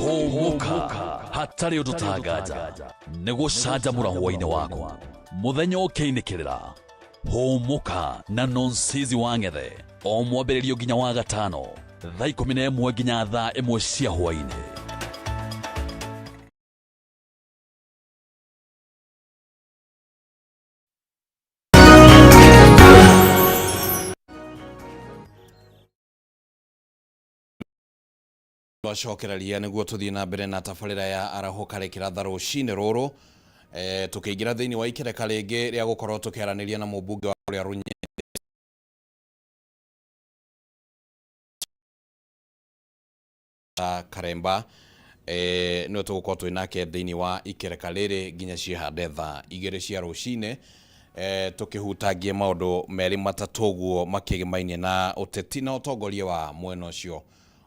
Hũmũka hatarĩ ũndũ tanganja nĩ gũcanjamũra hwainĩ waku mũthenya ũkĩinĩkĩrĩra. Hũmũka na Nonsizi wa Ng'ethe o mwambĩrĩrio nginya wa gatano thaa 11 nginya thaa 1 cia hwainĩ. Twacokereria nĩguo tũthiĩ na mbere na tabarĩra ya arahũka rĩkĩratha rũcinĩ rũrũ e, tũkĩingĩra thĩinĩ wa ikereka rĩngĩ rĩa gũkorwo tũkĩaranĩria na mũmbunge wa kũrĩa Rũnyĩ Karemba e, nĩwe tũgũkorwo twĩ nake thĩinĩ wa ikereka rĩrĩ nginya ciĩhande thaa 2 cia rũcinĩ e, tũkĩhutangie maũndũ merĩ matatũ ũguo makĩgĩmainie na ũteti na ũtongoria wa mwena ũcio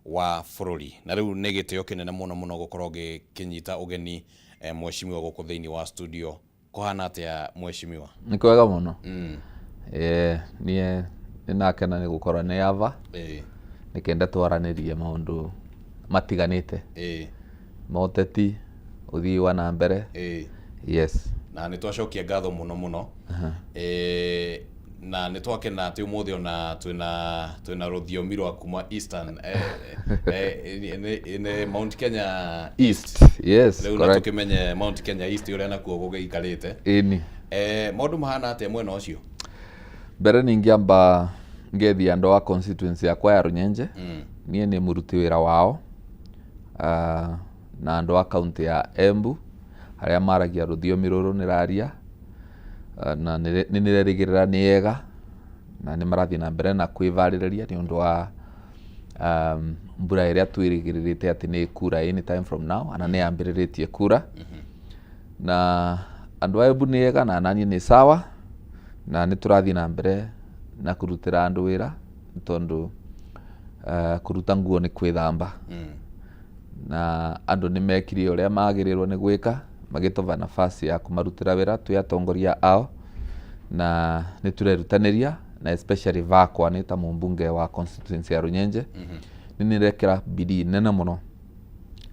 wa bũrũri. Na rĩu nĩ gĩtĩo kĩnene mũno mũno gũkorwo ngĩkĩnyita ũgeni eh, mheshimiwa gũkũ thĩinĩ wa studio. Kũhana atĩa mheshimiwa? Nĩ kwega mũno. Niĩ nĩ nakena nĩ gũkorwo nĩ ava nĩ kenda twaranĩrie maũndũ matiganĩte ma ũteti, ũthii wa na mbere. Yes. Na nĩ twacokia ngatho mũno mũno. Na nĩ twakena atĩ ũmũthĩ ona twĩna rũthiomi rwa kuma Eastern nĩ Mount Kenya East. Yes, rĩu na tũkĩmenye Mount Kenya East ũrĩa nakuo gũgĩikarĩte. Ĩni. Maũndũ mahana atĩa mwena ũcio? Mbere ningĩamba ngethia andũ a constituency yakwa ya Runyenje. Niĩ nĩ mũruti wĩra wao na andũ a kaunti ya Embu arĩa maragia rũthiomi rũrũ nĩraria na nĩ nĩrerĩgĩrĩra nĩ ega na nĩ marathiĩ na mbere na kwĩvarĩrĩria nĩ ũndũ wa mbura ĩrĩa twĩrĩgĩrĩrĩte atĩ nĩ ĩkura any time from now ana nĩ yambĩrĩrĩtie kura. Na andũ a Embu nĩ ega na naniĩ nĩ sawa na nĩ tũrathiĩ na mbere na kũrutĩra andũ wĩra tondũ kũruta nguo nĩ kwĩthamba. Na andũ nĩ mekire ũrĩa magĩrĩirwo nĩ gwĩka magĩtũba nafasi ya kũmarutĩra wĩra twĩ atongoria ao na nĩ tũrerutanĩria na especially vakwa nĩ ta mũmbunge wa constituency ya Runyenje nĩ nĩrekĩra bidii nene mũno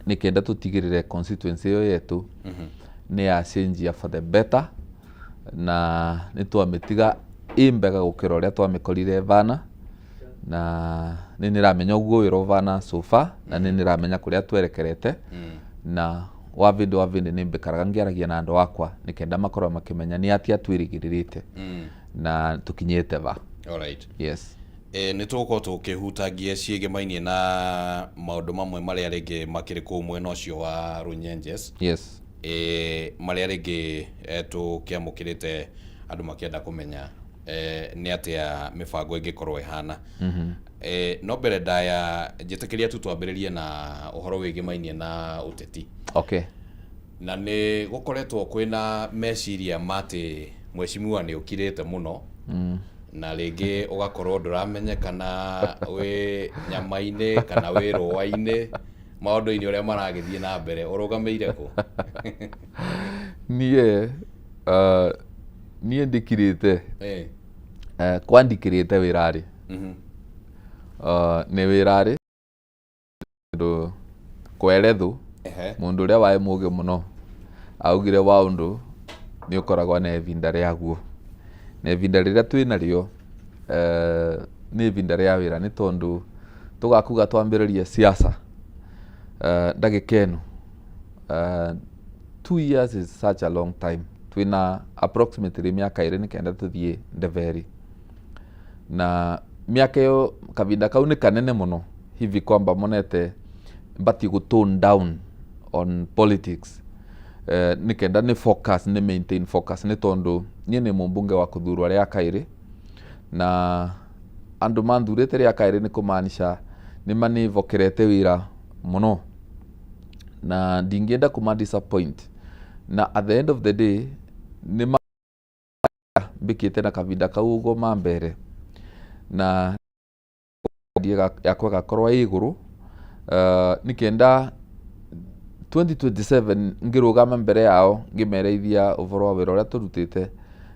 nĩ kenda tũtigĩrĩre constituency ĩyo yetu nĩ yacenjia for the better na nĩ twamĩtiga ĩ mbega gũkĩra ũrĩa twamĩkorire vana na nĩ nĩramenya ũguo wĩra ũvana so far na nĩ nĩramenya kũrĩa twerekerete na wa vĩndĩ nĩ mbĩkaraga ngĩaragia na andũ akwa nĩ kenda makorwo makĩmenya nĩ atĩa twĩrĩgĩrĩrĩte na tũkinyĩte va. Alright. Yes. Nĩ tũgũkorwo tũkĩhutangia ciĩgemainie na maũndũ mamwe marĩa rĩngĩ makĩrĩ kũu mwena ũcio wa Runyenjes. Yes. Marĩa rĩngĩ tũkĩamũkĩrĩte andũ makĩenda kũmenya nĩ atĩa mĩbango ĩngĩkorwo ĩhana. No mbere ndaya njĩtĩkĩria tu twambĩrĩrie na ũhoro wĩgĩmainie na ũteti. Okay. Na nĩ gũkoretwo kwĩna meciria ma atĩ mheshimiwa nĩ ũkirĩte mũno na rĩngĩ ũgakorwo ndũramenya kana wĩ nyama-inĩ kana wĩ rũa-inĩ maũndũ-inĩ ũrĩa maragĩthiĩ na mbere ũrũgamĩire kũ? Niĩ niĩ ndikirĩte kwandikĩrĩte wĩrarĩ nĩ wĩrarĩ tondũ kwerethũ mũndũ ũrĩa waĩ mũgĩ mũno augire wa ũndũ nĩ ũkoragwo na ivinda rĩaguo na ivinda rĩrĩa twĩ narĩo nĩ ivinda rĩa wĩra nĩ tondũ tũgakuga twambĩrĩrie siasa ndagĩka ĩno 2 years is such a long time. Twĩna approximately mĩaka 2 nĩ kenda tũthiĩ ndeberi na mĩaka ĩyo kavinda kau nĩ kanene mũno hivi kwamba monete mbati gũ tone down on politics nĩ kenda nĩ focus nĩ maintain focus nĩ tondũ niĩ nĩ mũmbunge wa kũthurwo rĩa kaĩrĩ na andũ manthurĩte rĩa kaĩrĩ nĩ kũmaanisha nĩ manĩvokerete wĩra mũno na ndingĩenda kũma disappoint na at the end of the day nĩ mbĩkĩte na kavinda kau ũguo mambere na yakwa ĩgakorwo ĩ igũrũ nĩ kenda 2027 ngĩrũgama mbere yao ngĩmereithia ũhoro wa wĩra ũrĩa tũrutĩte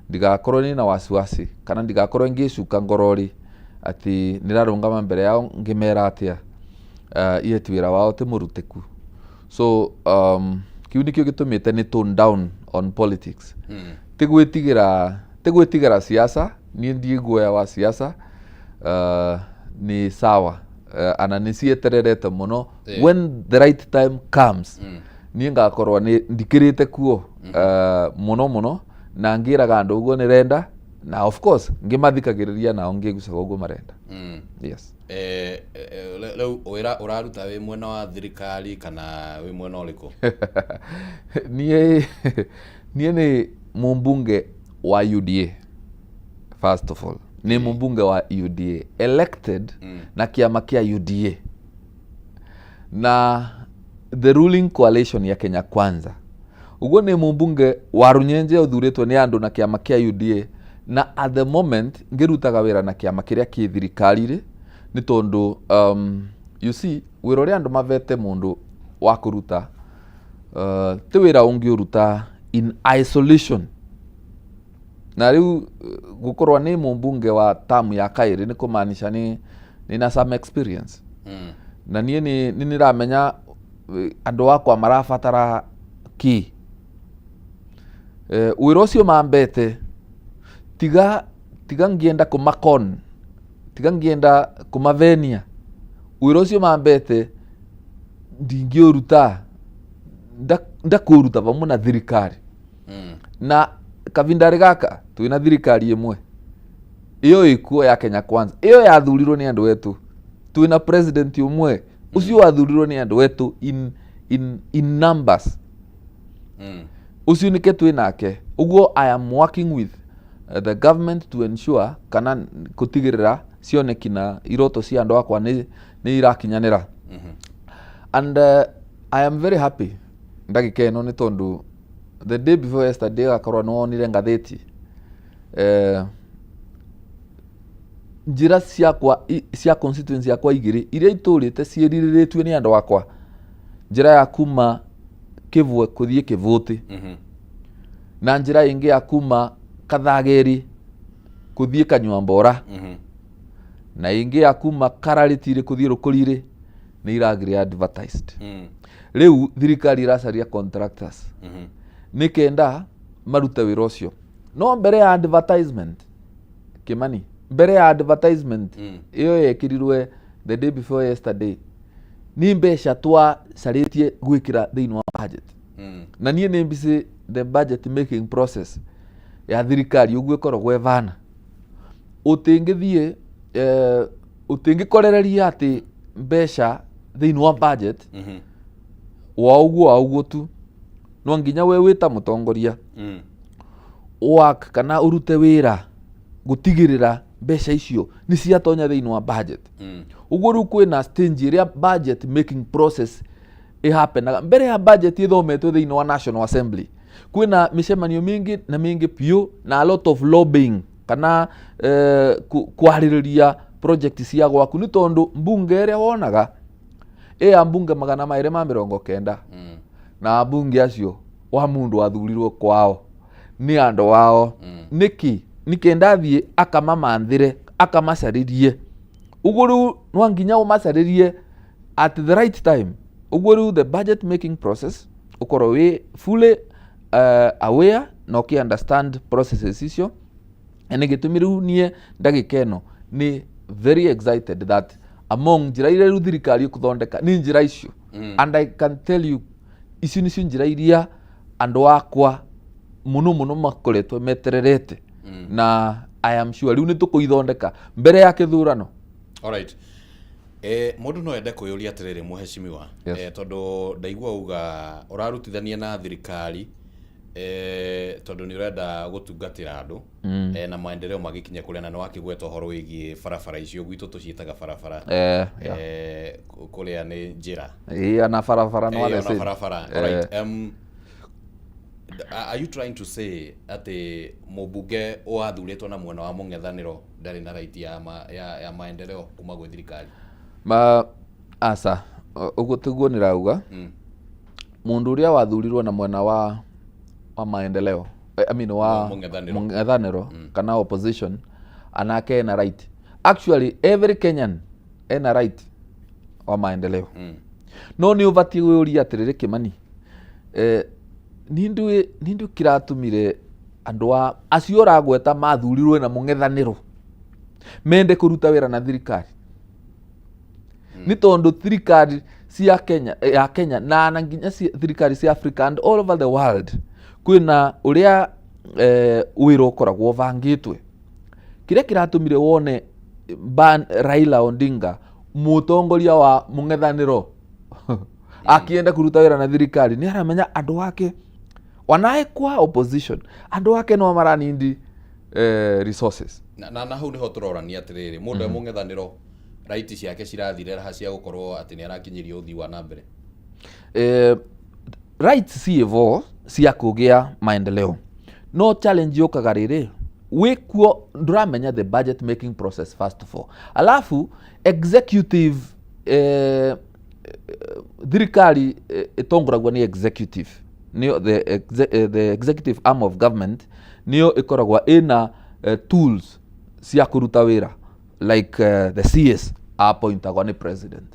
ndigakorwo nĩna wasiwasi kana ndigakorwo ngĩcuka ngoro-rĩ atĩ nĩrarũgama mbere yao ngĩmera atĩa iye ti wĩra wao ti mũrutĩku. So kiu nikio gitumite ni tone down on politics. Ti gwitigira, ti gwitigira siasa, nie ndi guoya wa siasa. Ni sawa, ana nĩ cietererete mũno. When the right time comes, niĩ ngakorwo nĩ ndikĩrĩte kuo mũno mũno, na ngĩraga andũ ũguo nĩrenda, na of course ngĩmathikagĩrĩria nao ngĩgucaga ũguo marenda. Yes. Rĩu wĩra ũraruta wĩ mwena wa thirikari kana wĩ mwena ũrĩkũ? Niĩ nĩ mũmbunge wa UDA. First of all, nĩ mũmbunge wa UDA elected na kĩama kĩa UDA na the ruling coalition ya Kenya Kwanza. Ũguo nĩ mũmbunge wa Runyenje ũthurĩtwo nĩ andũ na kĩama kĩa UDA, na at the moment ngĩrutaga wĩra na kĩama kĩrĩa kĩ thirikari-rĩ, nĩ tondũ you see, wĩra ũrĩa andũ mavete mũndũ wa kũruta, ti wĩra ũngĩũruta in isolation. Na rĩu gũkorwo nĩ mũmbunge wa tamu ya kaĩrĩ nĩ kũmaanisha nĩ nĩna some experience, na niĩ nĩ nĩramenya andũ akwa marabatara kĩ. Wĩra ũcio mambete, tiga ngĩenda kũmakon, tiga ngĩenda kũmavenia, wĩra ũcio mambete ndingĩũruta, ndakũruta vamwe na thirikari. Na kavindarĩ gaka twĩna thirikari ĩmwe ĩyo ĩkuo ya Kenya Kwanza, ĩyo yathurirwo nĩ andũ etu. Twĩna president ũmwe ũcio wathurirwo nĩ andũ etu in numbers. Ũcio nĩke twĩ nake. Ũguo I am working with the government to ensure kana gũtigĩrĩra cioneki na iroto cia andũ akwa nĩ irakinyanĩra. And I am very happy ndagĩka ĩno, nĩ tondũ the day before yesterday gakorwo nĩ wonire ngathĩti, njĩra ciakwa cia constituency yakwa igĩrĩ iria itũrĩte ciĩrirĩrĩtio nĩ andũ akwa, njĩra ya kuma Kĩbwe kũthiĩ Kĩbũtĩ na njĩra ĩngĩ ya kuma Kathageri kũthiĩ Kanyuambora, na ĩngĩ ya kuma Kararĩtirĩ kũthiĩ Rũkũrirĩ, nĩ iragire advertised. Rĩu thirikari iracaria contractors nĩ kenda marute wĩra ũcio. No mbere ya advertisement, Kimani, mbere ya advertisement ĩyo yekĩrirwe the day before yesterday, nĩ mbeca twacarĩtie gwĩkĩra thĩinĩ wa budget. Na niĩ nĩ mbici the budget making process ya thirikari ũguo ĩkoragwo ĩvana. Ũtingĩthiĩ ũtingĩkorereria atĩ mbeca thĩinĩ wa budget wa ũguo wa ũguo tu. No nginya we wĩta mũtongoria work kana ũrute wĩra gũtigĩrĩra mbeca icio nĩ ciatonya thĩinĩ wa budget. Ũguo rĩu kwĩna stage ĩrĩa budget making process ĩhapenaga mbere ya budget ĩthometwo thĩinĩ wa National Assembly. Kwĩna mĩcemanio mĩingĩ na mĩingĩ biũ na a lot of lobbying kana kwarĩrĩria project cia gwaku, nĩ tondũ mbunge ĩrĩa wonaga ĩ ya mbunge 290, na ambunge acio wa mundu wathurirwo kwao nĩ andũ wao. Nĩkĩ nĩkenda athiĩ akamamathĩre, akamacarĩrie? Ũguo rĩu no nginya ũmacarĩrie at the right time. Ũguo rĩu the budget making process ũkorwo wĩ fully aware na ũkĩ understand processes icio. Na nĩ gĩtũmi rĩu niĩ ndagĩka ĩno nĩ very excited that among njĩra iria rĩu thirikari ĩkũthondeka nĩ njĩra icio. And I can tell you, icio nĩcio njĩra iria andũ akwa mũno mũno makoretwo metererete, na I am sure rĩu nĩ tũkũithondeka mbere ya kĩthurano. Alright. Mũndũ no ende kwĩyũria atĩrĩrĩ, mũhecimiwa, Yes. Tondũ ndaigua uga ũrarutithania na thirikari, tondũ nĩ ũrenda gũtungatĩra andũ na maendeleo magĩkinya kũrĩa, na nĩ wakĩgweta ũhoro wĩgiĩ barabara icio, gwitũ tũciĩtaga barabara, kũrĩa nĩ njĩra. Ĩĩ, ona barabara no ona the same. Barabara. Alright. Are you trying to say atĩ mũmbunge wathurĩtwo na mwena wa mũng'ethanĩro ndarĩ na right ya maendeleo kuma gwĩ thirikari? Ma aca, ũguo tiguo nĩrauga. Mũndũ ũrĩa wathurirwo na mwena wa maendeleo, I mean wa Mũng'ethanĩro. Mũng'ethanĩro kana opposition, anake ena right. Actually, every Kenyan ena right wa maendeleo. No nĩ ũbatiĩ gwĩũria atĩrĩrĩ, Kĩmani, nĩ ndũ kĩratũmire andũ a acio ũragweta mathurirwe na mũng'ethanĩro mende kũruta wĩra na thirikari? Nĩ tondũ thirikari cia Kenya, ya Kenya na nginya thirikari cia Africa and all over the world, kwĩna ũrĩa wĩra ũkoragwo ũbangĩtwe. Kĩrĩa kĩratũmire wone ban Raila Odinga, mũtongoria wa mũng'ethanĩro, akĩenda kũruta wĩra na thirikari, nĩ aramenya andũ ake wanae kwa opposition, andũ ake no maranindi resources. Na hau niho tũrorania atĩrĩrĩ, mũndũ e mũng'ethanĩro, right ciake cirathire raha cia gũkorwo atĩ nĩ arakinyĩrio ũthii wa na mbere? Rights ciĩvo cia kũgĩa maendeleo, no challenge yũkaga rĩrĩ wĩkuo ndũramenya the budget making process first of all. Alafu executive, thirikari ĩtongoragio nĩ executive, nĩyo the executive arm of government, nĩyo ĩkoragwo ĩna tools cia kũruta wĩra, like the CS appointagwo nĩ president,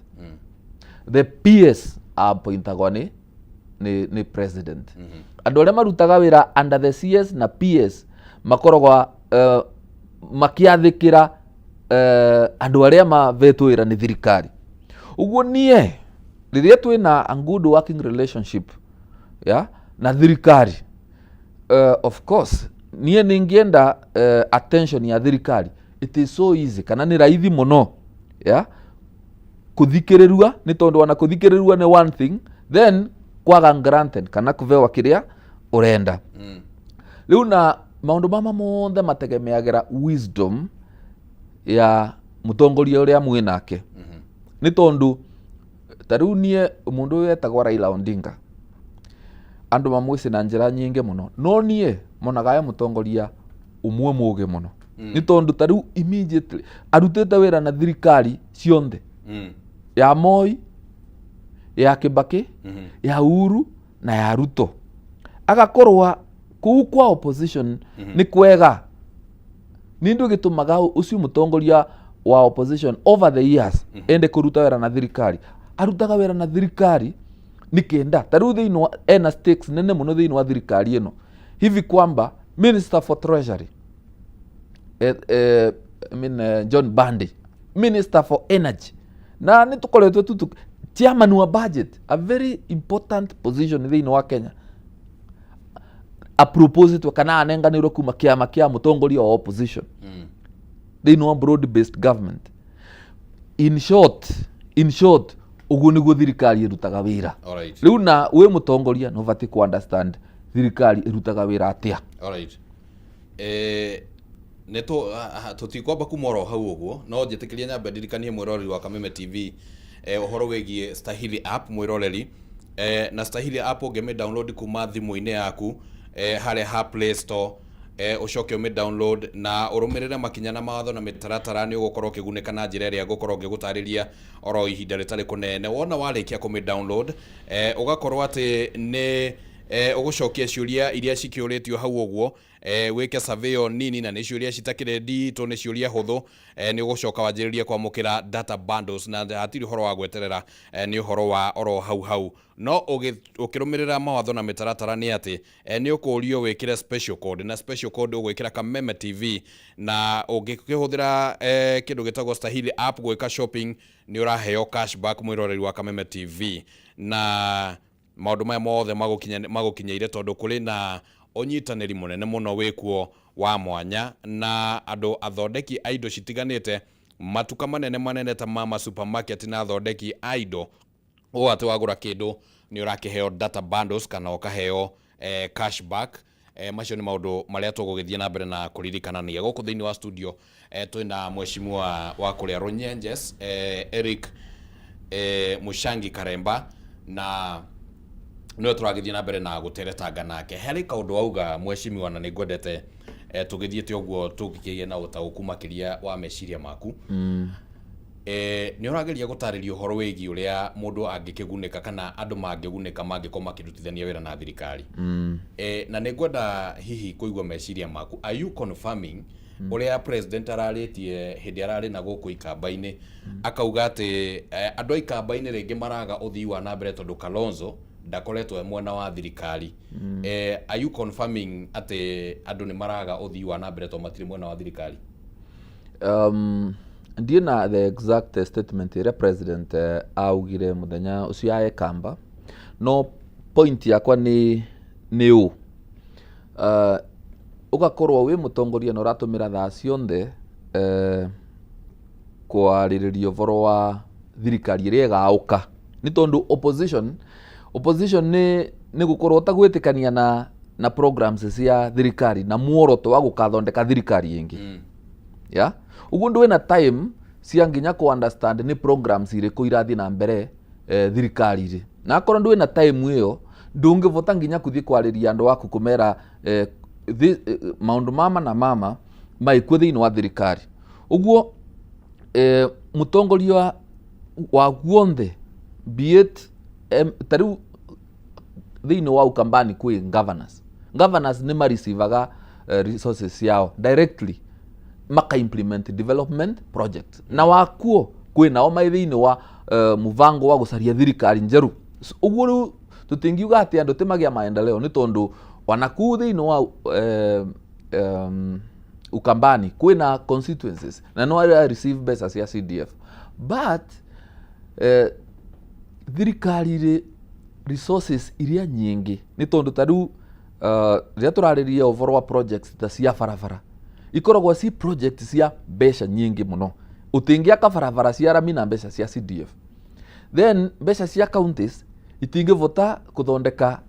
the PS appointagwo nĩ president. Andũ arĩa marutaga wĩra under the CS na PS makoragwo makĩathĩkĩra andũ arĩa mavetwo wĩra nĩ thirikari. Ũguo niĩ rĩrĩa twĩna a good working relationship, yeah, na thirikari, of course niĩ nĩngĩenda attention ya thirikari. It is so easy, kana nĩ raithi mũno, yeah, kuthikĩrĩrua, nĩ tondũ ona kuthikĩrĩrua nĩ one thing, then kwaga granted kana kuvewa kĩrĩa ũrenda. Rĩu na maũndũ mama mothe mategemeagĩra wisdom ya mũtongoria ũrĩa mwĩ nake. Nĩ tondũ ta rĩu niĩ, mũndũ ũyũ etagwo Raila Odinga, andũ mamwĩci na njĩra nyingĩ mũno, no niĩ monaga e mũtongoria ũmwe mũgĩ mũno, nĩ tondũ ta rĩu immediately arutĩte wĩra na thirikari cionthe, ya Moi, ya Kibaki, ya Uhuru na ya Ruto. Agakorwa kũu kwa opposition nĩ kwega. Nĩ ndũ gĩtũmaga ũcio mũtongoria wa opposition over the years ende kũruta wĩra na thirikari? Arutaga wĩra na thirikari nĩ kenda ta rĩu thĩinĩ wa ena stakes nene mũno thĩinĩ wa thirikari ĩno, hivi kwamba Minister for Treasury, I mean, John Bandi, Minister for Energy, na nĩ tũkoretwo tu chairman wa budget, a very important position thĩinĩ wa Kenya, apropositwo kana anenganĩrwo kuma kĩama kĩa mũtongoria wa opposition thĩinĩ wa broad based government. In short, ũguo nĩguo thirikari ĩrutaga wĩra. Rĩu na wĩ mũtongoria nĩ ũbatiĩ ku understand thirikari ĩrutaga wĩra atĩa. Alright. Nĩ tũtikwamba kuma oro hau ũguo, no njĩtĩkĩrie nyambe ndirikanie mwĩroreri wa Kameme TV ũhoro wĩgiĩ Stahili app. Mwĩroreri, na Stahili app ũngĩmĩ download kuma thimũ-inĩ yaku harĩa ha Play Store, ũcoke ũmĩ download na ũrũmĩrĩre makinya na mawatho na mĩtaratara, nĩ ũgũkorwo ũkĩgunĩka na njĩra ĩrĩa ngũkorwo ngĩgũtarĩria oro ihinda rĩtarĩ kũnene. Wona warĩkia kũmĩ download, ũgakorwo atĩ nĩ ũgũcokia ciũria iria cikĩũrĩtio hau ũguo, wĩke survey o nini, na nĩ ciũria citakĩrĩ nditũ, nĩ ciũria hũthũ. Nĩ ũgũcoka wanjĩrĩrie kwamũkĩra data bundles, na hatirĩ ũhoro wa gweterera, nĩ ũhoro wa oro hau hau. No ũkĩrũmĩrĩra mawatho na mĩtaratara nĩ atĩ nĩ ũkũrio wĩkĩre special code, na special code ũgwĩkĩra Kameme TV. Na ũngĩkĩhũthĩra kĩndũ gĩtagwo Stahili app gwĩka shopping, nĩ ũraheo cashback, mwĩroreri wa Kameme TV. Na maũndũ maya mothe magũkinyĩire tondũ kũrĩ na ũnyitanĩri mũnene mũno wĩkuo wa mwanya na andũ athondeki a indo citiganĩte, matuka manene manene ta Mama Supermarket na athondeki a indo, ũũ atĩ wagũra kĩndũ nĩ ũrakĩheo data bundles kana ũkaheo cashback. Macio nĩ maũndũ marĩa tũgũgĩthiĩ na mbere na kũririkanania. Gũkũ thĩinĩ wa studio twĩna mheshimiwa wa kũrĩa Runyenjes, Eric Mushangi Karemba, na nĩwe tũragĩthiĩ na mbere na gũteretanga nake. Harĩ kaũndũ wauga, mheshimiwa, na nĩ ngwendete tũgĩthiĩte ũguo tũngĩkĩgĩa na ũtaũku makĩria wa meciria maku. Nĩ ũrageria gũtarĩria ũhoro wĩgiĩ ũrĩa mũndũ angĩkĩgunĩka kana andũ mangĩgunĩka mangĩkorwo makĩrutithania wĩra na thirikari. Na nĩ ngwenda hihi kũigua meciria maku. Are you confirming ũrĩa president ararĩtie hĩndĩ ararĩ na gũkũ ikamba-inĩ, akauga atĩ andũ a ikamba-inĩ rĩngĩ maraga ũthii wa na mbere tondũ Kalonzo ndakoretwo e mwena wa thirikari? Are you confirming atĩ andũ nĩ maraga ũthii wa na mbere tondũ matirĩ mwena wa thirikari? Ndiĩ na the exact statement ĩrĩa president augire mũthenya ũcio ya Ekamba, no point yakwa nĩ ũũ, ũgakorwo wĩ mũtongoria na ũratũmĩra thaa cionthe kwarĩrĩria ũhoro wa thirikari ĩrĩa ĩgaũka, nĩ tondũ opposition nĩ gũkorwo ũtagwĩtĩkania na programs cia thirikari na muoroto wa gũkathondeka thirikari ĩngĩ. Ya ũguo ndwĩ na time cia nginya ku understand nĩ programs irĩkũ irathiĩ na mbere thirikari-rĩ, na akorwo ndwĩ na time ĩyo, ndũngĩbota nginya kũthiĩ kwarĩria andũ aku kũmera maũndũ mama na mama maĩkuo thĩinĩ wa thirikari. Ũguo mũtongoria wa guonthe, be it ta rĩu thĩinĩ wa Ukambani kwĩ governors. Governors nĩ mareceivaga resources ciao directly, maka implement development project, na wakuo kwĩ nao mai thĩinĩ wa mũbango wa gũcaria thirikari njerũ. So, ũguo rĩu tũtingiuga atĩ andũ ti magĩa maendeleo, nĩ tondũ ona kuu thĩinĩ wa Ukambani kwĩna constituencies na no ara receive mbeca cia CDF, but thirikari rĩ resources iria nyingĩ, nĩ tondũ ta rĩu rĩrĩa tũrarĩria ũhoro wa projects ta cia barabara, ikoragwo ci project cia mbeca nyingĩ mũno. Ũtingĩaka barabara cia rami na mbeca cia CDF. Then mbeca cia counties itingĩbota kũthondeka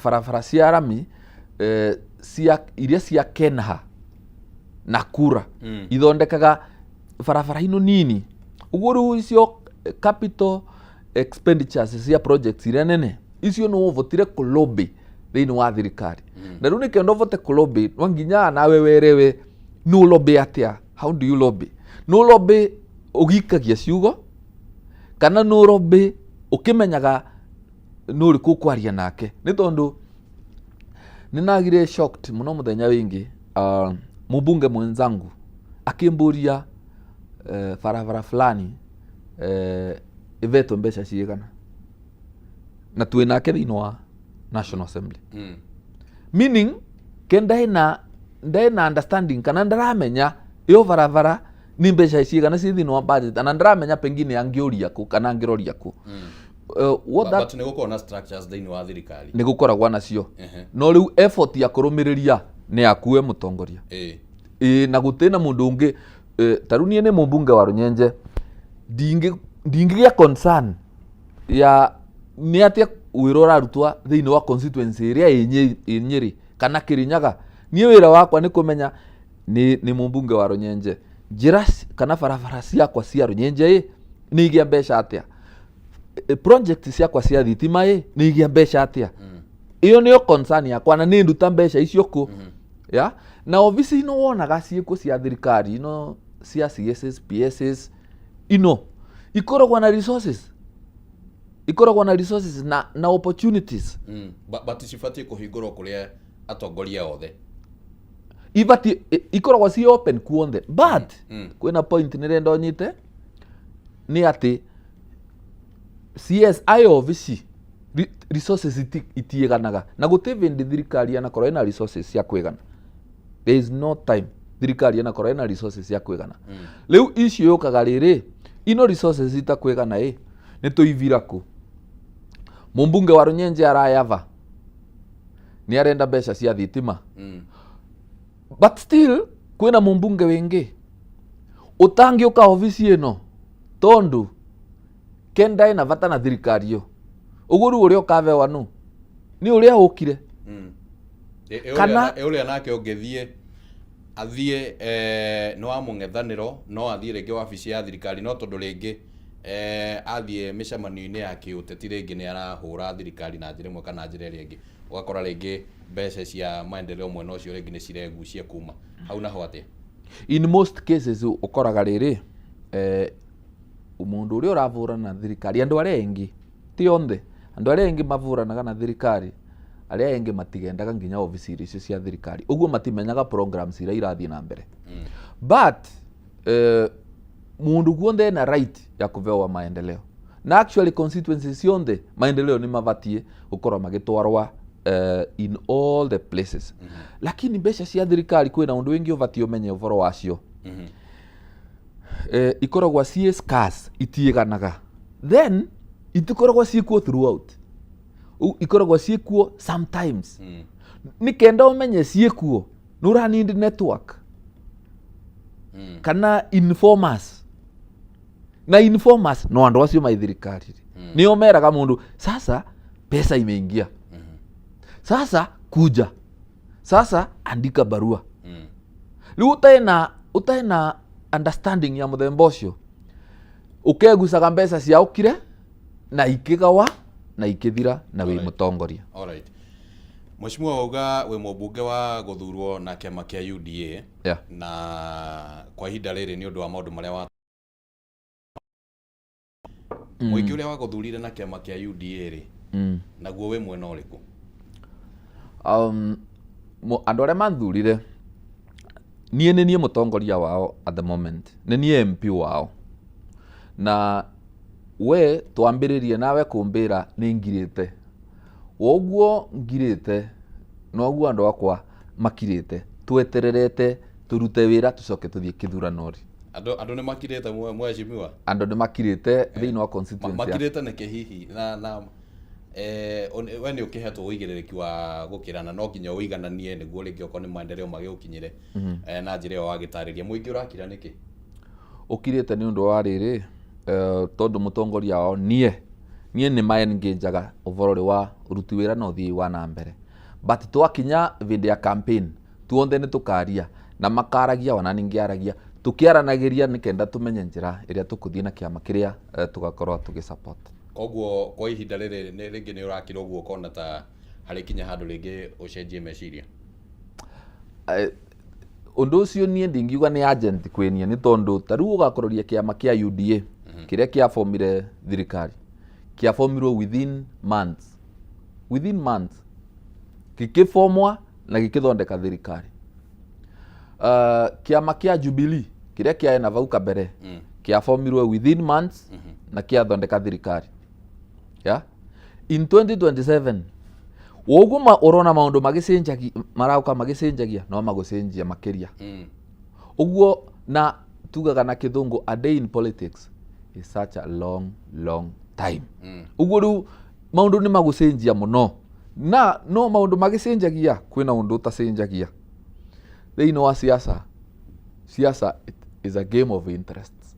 barabara cia rami cia iria cia Kenha na Kura. Ithondekaga barabara ino nini. Ũguo rĩu icio capital expenditures cia projects iria nene icio nĩ ũbotire kũlobby thĩinĩ wa thirikari. Na rĩu nĩkĩo ũbote kũlobby, no nginya nawe werewe nĩ ũlobby atĩa. How do you lobby? Nĩ ũlobby ũgikagia ciugo kana nĩ ũlobby ũkĩmenyaga nĩ ũrĩkũ ũkwaria nake? Nĩ tondũ nĩ nagire shocked mũno mũthenya wĩngĩ, mũmbunge mwenzangu akĩmbũria barabara fulani ĩvetwo mbeca cigana, na twĩ nake thĩinĩ wa National Assembly. Meaning ke ndaĩ na understanding kana ndaramenya ĩyo barabara nĩ mbeca cigana ci thĩinĩ wa budget, na ndaramenya pengine angĩũria kũ kana angĩroria kũ. What But, that but nĩ gũkorwo na structures thĩinĩ wa thirikari. Nĩ gũkoragwo nacio, no rĩu effort ya kũrũmĩrĩria nĩ yakue mũtongoria. Ĩĩ, na gũtĩ na mũndũ ũngĩ. Ta rĩu niĩ nĩ mũmbunge wa Rũnyenje, ndingĩgĩa concern ya nĩ atĩa wĩra ũrarutwo thĩinĩ wa constituency ĩrĩa ĩ Nyĩrĩ kana Kĩrĩnyaga. Niĩ wĩra wakwa nĩ kũmenya nĩ mũmbunge wa Rũnyenje, njĩra kana barabara ciakwa cia Rũnyenje ĩ nĩ igĩa mbeca atĩa, project ciakwa cia thitima ĩ nĩ igĩa mbeca atĩa. Ĩyo nĩyo concern yakwa, na nĩ nduta mbeca icio kũ. Ya na obici ino wonaga ciĩkuo cia thirikari ino cia CSS, PSS ino ikoragwo na resources, na opportunities. But cibatiĩ kũhingũrwo kũrĩa atongoria othe. Ibati ikoragwo ci open kuonthe, but kwĩna point nĩrenda ũnyite, nĩ atĩ CS ayo obici resources itiĩganaga, na gũtĩ bĩndĩ thirikari yanakorwo ĩna resources cia kwĩgana. There is no time thirikari yanakorwo ĩna resources cia kwĩgana. Rĩu icio yũkaga rĩrĩ, ino resources itakwĩgana ĩ nĩ tũivira kũ? Mũmbunge wa Rũnyenje arayava nĩ arenda mbeca cia thitima, but still kwĩna mũmbunge wĩngĩ ũtangĩũka obici ĩno tondũ kenda ĩna bata na thirikari ĩyo. Ũguo rĩu ũrĩa ũkabewa nũ? Nĩ ũrĩa ũkire. Ĩ ũrĩa nake ũngĩthiĩ athiĩ nĩ wa mũng'ethanĩro, no athiĩ rĩngĩ wabici ya thirikari, no tondũ rĩngĩ athiĩ mĩcemanio-inĩ ya kĩũteti rĩngĩ nĩ arahũra thirikari na njĩra ĩmwe kana njĩra ĩrĩa ĩngĩ, ũgakora rĩngĩ mbeca cia maendeleo mwena ũcio rĩngĩ nĩ ciregucia kuma hau. Naho atĩa? In most cases ũkoraga rĩrĩ, Mundu uria uravurana na thirikari, andu aria engi ti onthe, andu aria engi mavuranaga na thirikari, aria engi matigendaga nginya ofisi icio cia thirikari, uguo matimenyaga programs iria irathie na mbere. But mundu guonthe ena right ya kuvewa maendeleo, na actually constituencies cionthe maendeleo ni mabatie gukorwo magitwarwa in all the places. Lakini mbeca cia thirikari, kwina undu wingi ubatie umenye uvoro wacio. Ikoragwa ciĩ scarce, itiiganaga, then itikoragwa ciĩkuo throughout. Ikoragwa ciĩkuo sometimes. Nĩ kenda ũmenye ciĩkuo, nĩ ũra need network kana informers, na informers no andũ acio mai thirikari. Nĩo meraga mũndũ, "Sasa pesa imeingia, sasa kuja, sasa andika barua." Rĩu ũtarĩ na understanding ya mũthemba ũcio, ũkegucaga mbeca ciaũkire na ikĩgawa na ikĩthira na wĩ mũtongoria. Alright. Mheshimiwa, wauga wĩ mũmbunge wa gũthurwo na kĩama kĩa UDA na kwa ihinda rĩrĩ, nĩ ũndũ wa maũndũ marĩa wa mũingĩ ũrĩa wagũthurire na kĩama kĩa UDA rĩ, naguo wĩ mwena ũrĩkũ? Andũ arĩa manthurire niĩ, nĩ niĩ mũtongoria wao at the moment, nĩ niĩ MP wao, na we twambĩrĩrie nawe kũmbĩra nĩ ngirĩte woguo ngirĩte, noguo andũ akwa makirĩte, twetererete tũrute wĩra, tũcoke tũthiĩ kĩthurano rĩ. Andũ nĩ makirĩte, mheshimiwa? Andũ nĩ makirĩte thĩinĩ wa constituency. Makirĩte nĩkĩ hihi? Na we nĩ ũkĩhetwo ũigĩrĩrĩki wa gũkĩrana, no nginya ũigananie nĩguo rĩngĩ okorwo nĩ maendeleo magĩgũkinyĩre na njĩra ĩyo wagĩtarĩria. Mũingĩ ũrakira nĩkĩ? Ũkirĩte nĩ ũndũ wa rĩrĩ, tondũ mũtongoria wao niĩ nĩ ma-engageaga ũhoro ũrĩ wa ũruti wĩra na ũthii wa na mbere, but twakinya hĩndĩ ya campaign, tuonthe nĩ tũkaria na makaragia, ona ningĩ aragia, tũkĩaranagĩria nĩ kenda tũmenye njĩra ĩrĩa tũkũthiĩ na kĩama kĩrĩa tũgakorwo tũgĩ support. Koguo kwa ihinda rĩrĩ rĩngĩ nĩ ũrakira ũguo, ũkona ta harĩ kinya handũ rĩngĩ ũcenjie meciria? Ũndũ ũcio niĩ ndingiuga nĩ agent kwĩnie, nĩ tondũ ta rĩu ũgakororia kĩama kĩa UDA kĩrĩa kĩabomire thirikari, kĩabomirwo within months, gĩkĩbomwa na gĩkĩthondeka thirikari. Kĩama kĩa Jubilee kĩrĩa kĩaĩ na vau kabere kĩabomirwo within months na kĩathondeka thirikari. Yeah? In 2027 woguo ũrona maũndũ magĩcenjagia, marauka magĩcenjagia, no magũcenjia makĩria. Ũguo na tugaga na kĩthũngũ, "A day in politics is such a long, long time." Ũguo rĩu maũndũ nĩ magũcenjia mũno, na no maũndũ magĩcenjagia, kwĩna ũndũ ũtacenjagia thĩinĩ wa siasa. Siasa, it is a game of interests.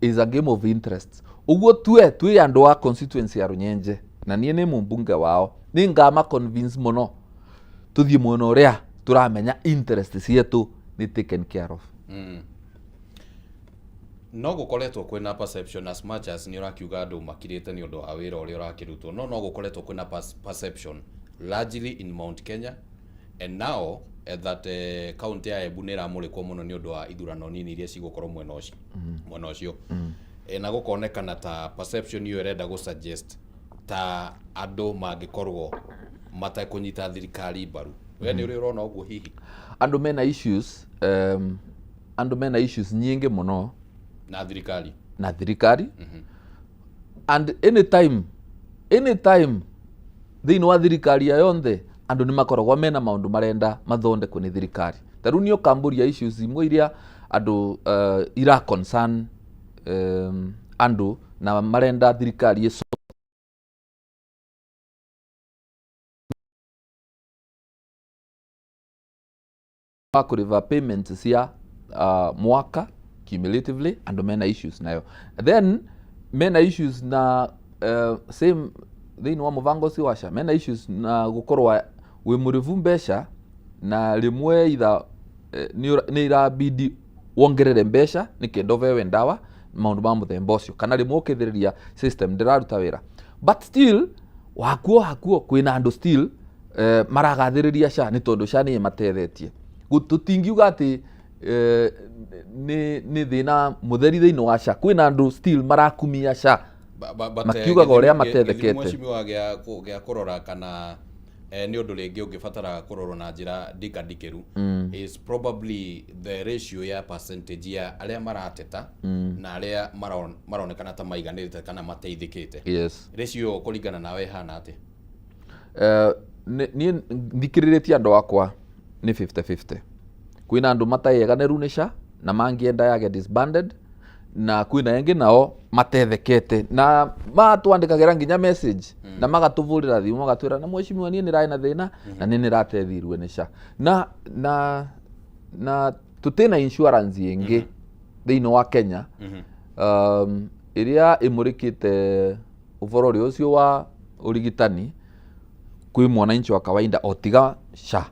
Is a game of interests. Ũguo tue twĩ andũ a constituency ya Runyenje, na niĩ nĩ mũmbunge wao, nĩ ngama convince mũno tũthiĩ mwena ũrĩa tũramenya interest cietũ nĩ taken care of. No gũkoretwo kwĩna perception, as much as nĩ ũrakiuga andũ makirĩte nĩ ũndũ wa wĩra ũrĩa ũrakĩrutwo, no gũkoretwo kwĩna perception largely in Mount Kenya and now that county ya Embu nĩ ĩramũrĩkwo mũno nĩ ũndũ wa ithurano nini iria cigũkorwo mwena ũcio. Na gũkonekana ta perception ĩyo ĩrenda gũ suggest ta andũ mangĩkorwo matekũnyita thirikari mbaru. We nĩ ũrĩ ũrona ũguo hihi? Andũ mena issues nyingĩ mũno na thirikari. Na thirikari. And anytime thĩinĩ wa thirikari ya yonthe, andũ nĩ makoragwo mena maũndũ marenda mathondekwo nĩ thirikari. Ta rĩu nĩ ũkambũria issues imwe iria andũ ira concern andũ na marenda thirikari ĩco wa kũrĩva payments cia mwaka cumulatively. Andũ mena issues nayo, then mena issues na same thĩinĩ wa mũbango ũcio wa SHA, mena issues na gũkorwo wĩ mũrĩvu mbeca na rĩmwe itha nĩ irabidi wongerere mbeca nĩ kenda ũbewe ndawa, maũndũ ma mũthemba ũcio, kana rĩmwe ũkĩthĩrĩria system ndĩraruta wĩra. But still wakuo hakuo kwĩna andũ still maragathĩrĩria SHA, nĩ tondũ SHA nĩ ĩmatethetie. Tũtingiuga atĩ Nĩ thĩna mũtheri thĩinĩ wa SHA. Kwĩna andũ still marakumia SHA But, makiugaga ũrĩa gĩthimi matethekete. Mheshimiwa, gĩa kũrora kana nĩ ũndũ rĩngĩ ũngĩbatara kũrorwo na njĩra ndikandikĩru is probably the ratio ya percentage ya arĩa marateta na arĩa maronekana ta maiganĩrĩte kana mateithĩkĩte. Ratio ĩyo kũringana nawe ĩhana atĩa? Niĩ thikĩrĩrĩtie andũ akwa nĩ 50-50. Kwĩna andũ matayeganĩru nĩ SHA na mangĩenda yage disbanded, na kwĩna engĩ nao matethekete na matwandĩkagĩra nginya message na magatũvũrĩra thimũ, magatwĩra, "Na mheshimiwa, niĩ nĩrarĩ na thĩna na nĩ nĩrateithirwe nĩ SHA." Na tũtĩna insurance ĩngĩ thĩinĩ wa Kenya ĩrĩa ĩmũrĩkĩte ũboro ũrĩa ũcio wa ũrigitani kwĩ mwananchi wa kawaida o tiga SHA.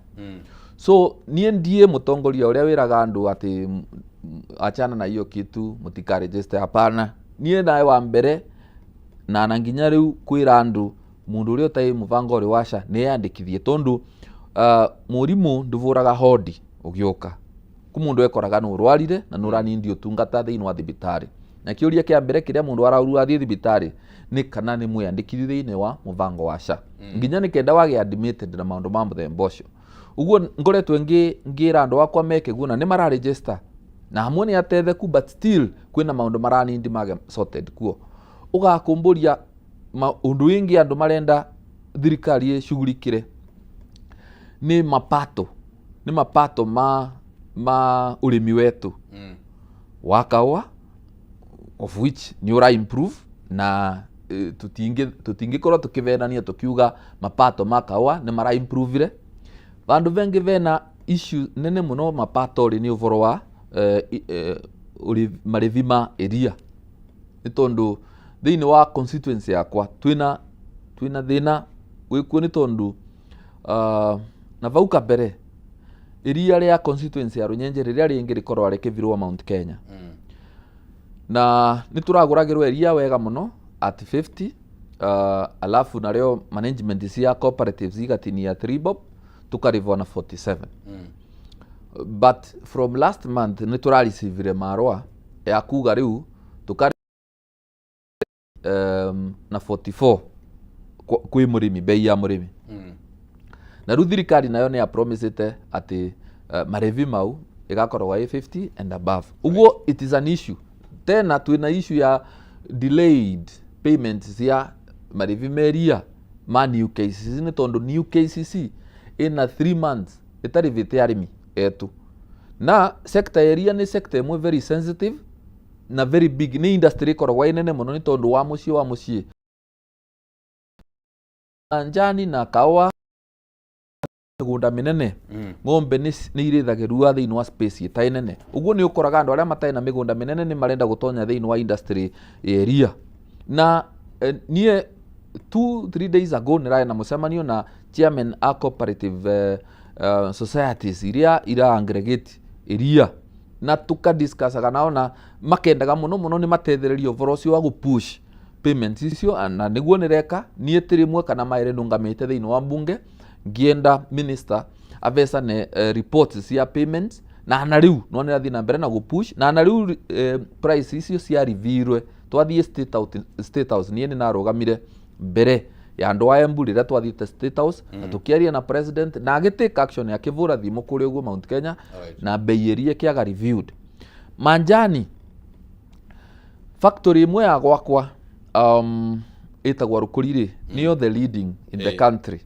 So niĩ ndiĩ mũtongoria ũrĩa wĩraga andũ atĩ achana na hiyo kitu, mũtikaregister. Hapana, niĩ nawe wa mbere na nginya rĩu kwĩra andũ mũndũ ũrĩa ũtarĩ mũbango ũrĩ wa SHA nĩeyandĩkithie, tondũ mũrimũ ndũbũraga hodi ũgĩũka ku mũndũ ekoraga nĩ ũrwarire na nĩ ũranindi ũtungata thĩinĩ wa thibitarĩ, na kĩũria kĩa mbere kĩrĩa mũndũ araurua athiĩ thibitarĩ nĩ kana nĩ mwĩandĩkithie thĩinĩ wa mũbango wa SHA, nginya nĩ kenda wage admitted na maũndũ ma mũthemba ũcio. Ũguo ngoretwo ngĩra andũ akwa meke guo na nĩ mararegister na hamwe nĩ atetheku, but still kwĩna maũndũ maranindi mage sorted kuo. Ũgakũmbũria ũndũ wĩngĩ andũ marenda thirikari ĩcugurikĩre nĩ mapato ma ũrĩmi wetu wa kahũa, of which nĩ ũra improve na tũtingĩkorwo tũkĩvenania tũkiuga mapato ma kahũa nĩ mara improvire. Vandũ vengĩ vena issue nene mũno mapato rĩ nĩ ũboro wa marĩvi ma ĩria, nĩ tondũ thĩinĩ wa constituency yakwa twĩna thĩna wĩkuo, nĩ tondũ na vau kabere iria rĩa constituency ya Runyenje rĩrĩa rĩngĩ rĩkorwo rĩkĩvirwo Mount Kenya na nĩ tũragũragĩrwo iria wega mũno at 50, alafu narĩo management cia cooperatives igatinia 3 bob, tukarivwo na 47. But from last month nĩ tũrarecivire marũa ya kuga rĩu tukari na 44 kwĩ mũrĩmi, bei ya mũrĩmi. Na rĩu thirikari nayo nĩ yapromisĩte atĩ marĩvi mau ĩgakorwo ĩ 50 and above. Ũguo it is an issue. Tena twĩna issue ya delayed payments cia marĩvi meria ma New KCC, nĩ tondũ New KCC ĩna 3 months ĩtarĩvĩte arĩmi etu, na sector ya iria nĩ sector ĩmwe very sensitive na very big, nĩ industry ĩkoragwo ĩ nene mũno, nĩ tondũ wa mũciĩ njani na kaũa mĩgũnda mĩnene, ng'ombe nĩ irĩthagĩrua thĩinĩ wa space ĩtarĩ nene. Ũguo nĩ ũkoraga andũ arĩa matarĩ na mĩgũnda mĩnene nĩ marenda gũtonya thĩinĩ wa industry ya iria. Na niĩ 2-3 days ago nĩrarĩ na mũcemanio na chairman a cooperative societies iria ira aggregate iria, na tukadiscussaga nao na makendaga mũno mũno nĩ matethererio ũboro ũcio wa gũpush payments icio, na nĩguo nĩreka niĩ ti rĩmwe kana maĩrĩ nũngamĩte thĩinĩ wa mbunge ngĩenda minister avecane reports cia payments, na rĩu no nĩrathiĩ na mbere na gũpush na rĩu price icio cia reviewrwe. Twathiĩ State House, niĩ nĩ narũgamire mbere ya andũ a Embu rĩrĩa twathiĩte State House na tũkĩaria na president na agĩtake action, akĩvũra thimũ kũrĩa ũguo Mount Kenya na bei ĩria ĩkĩaga reviewed. Manjani factory ĩmwe ya gwakwa ĩtagwo Rũkũri rĩ, nĩyo the leading in the country,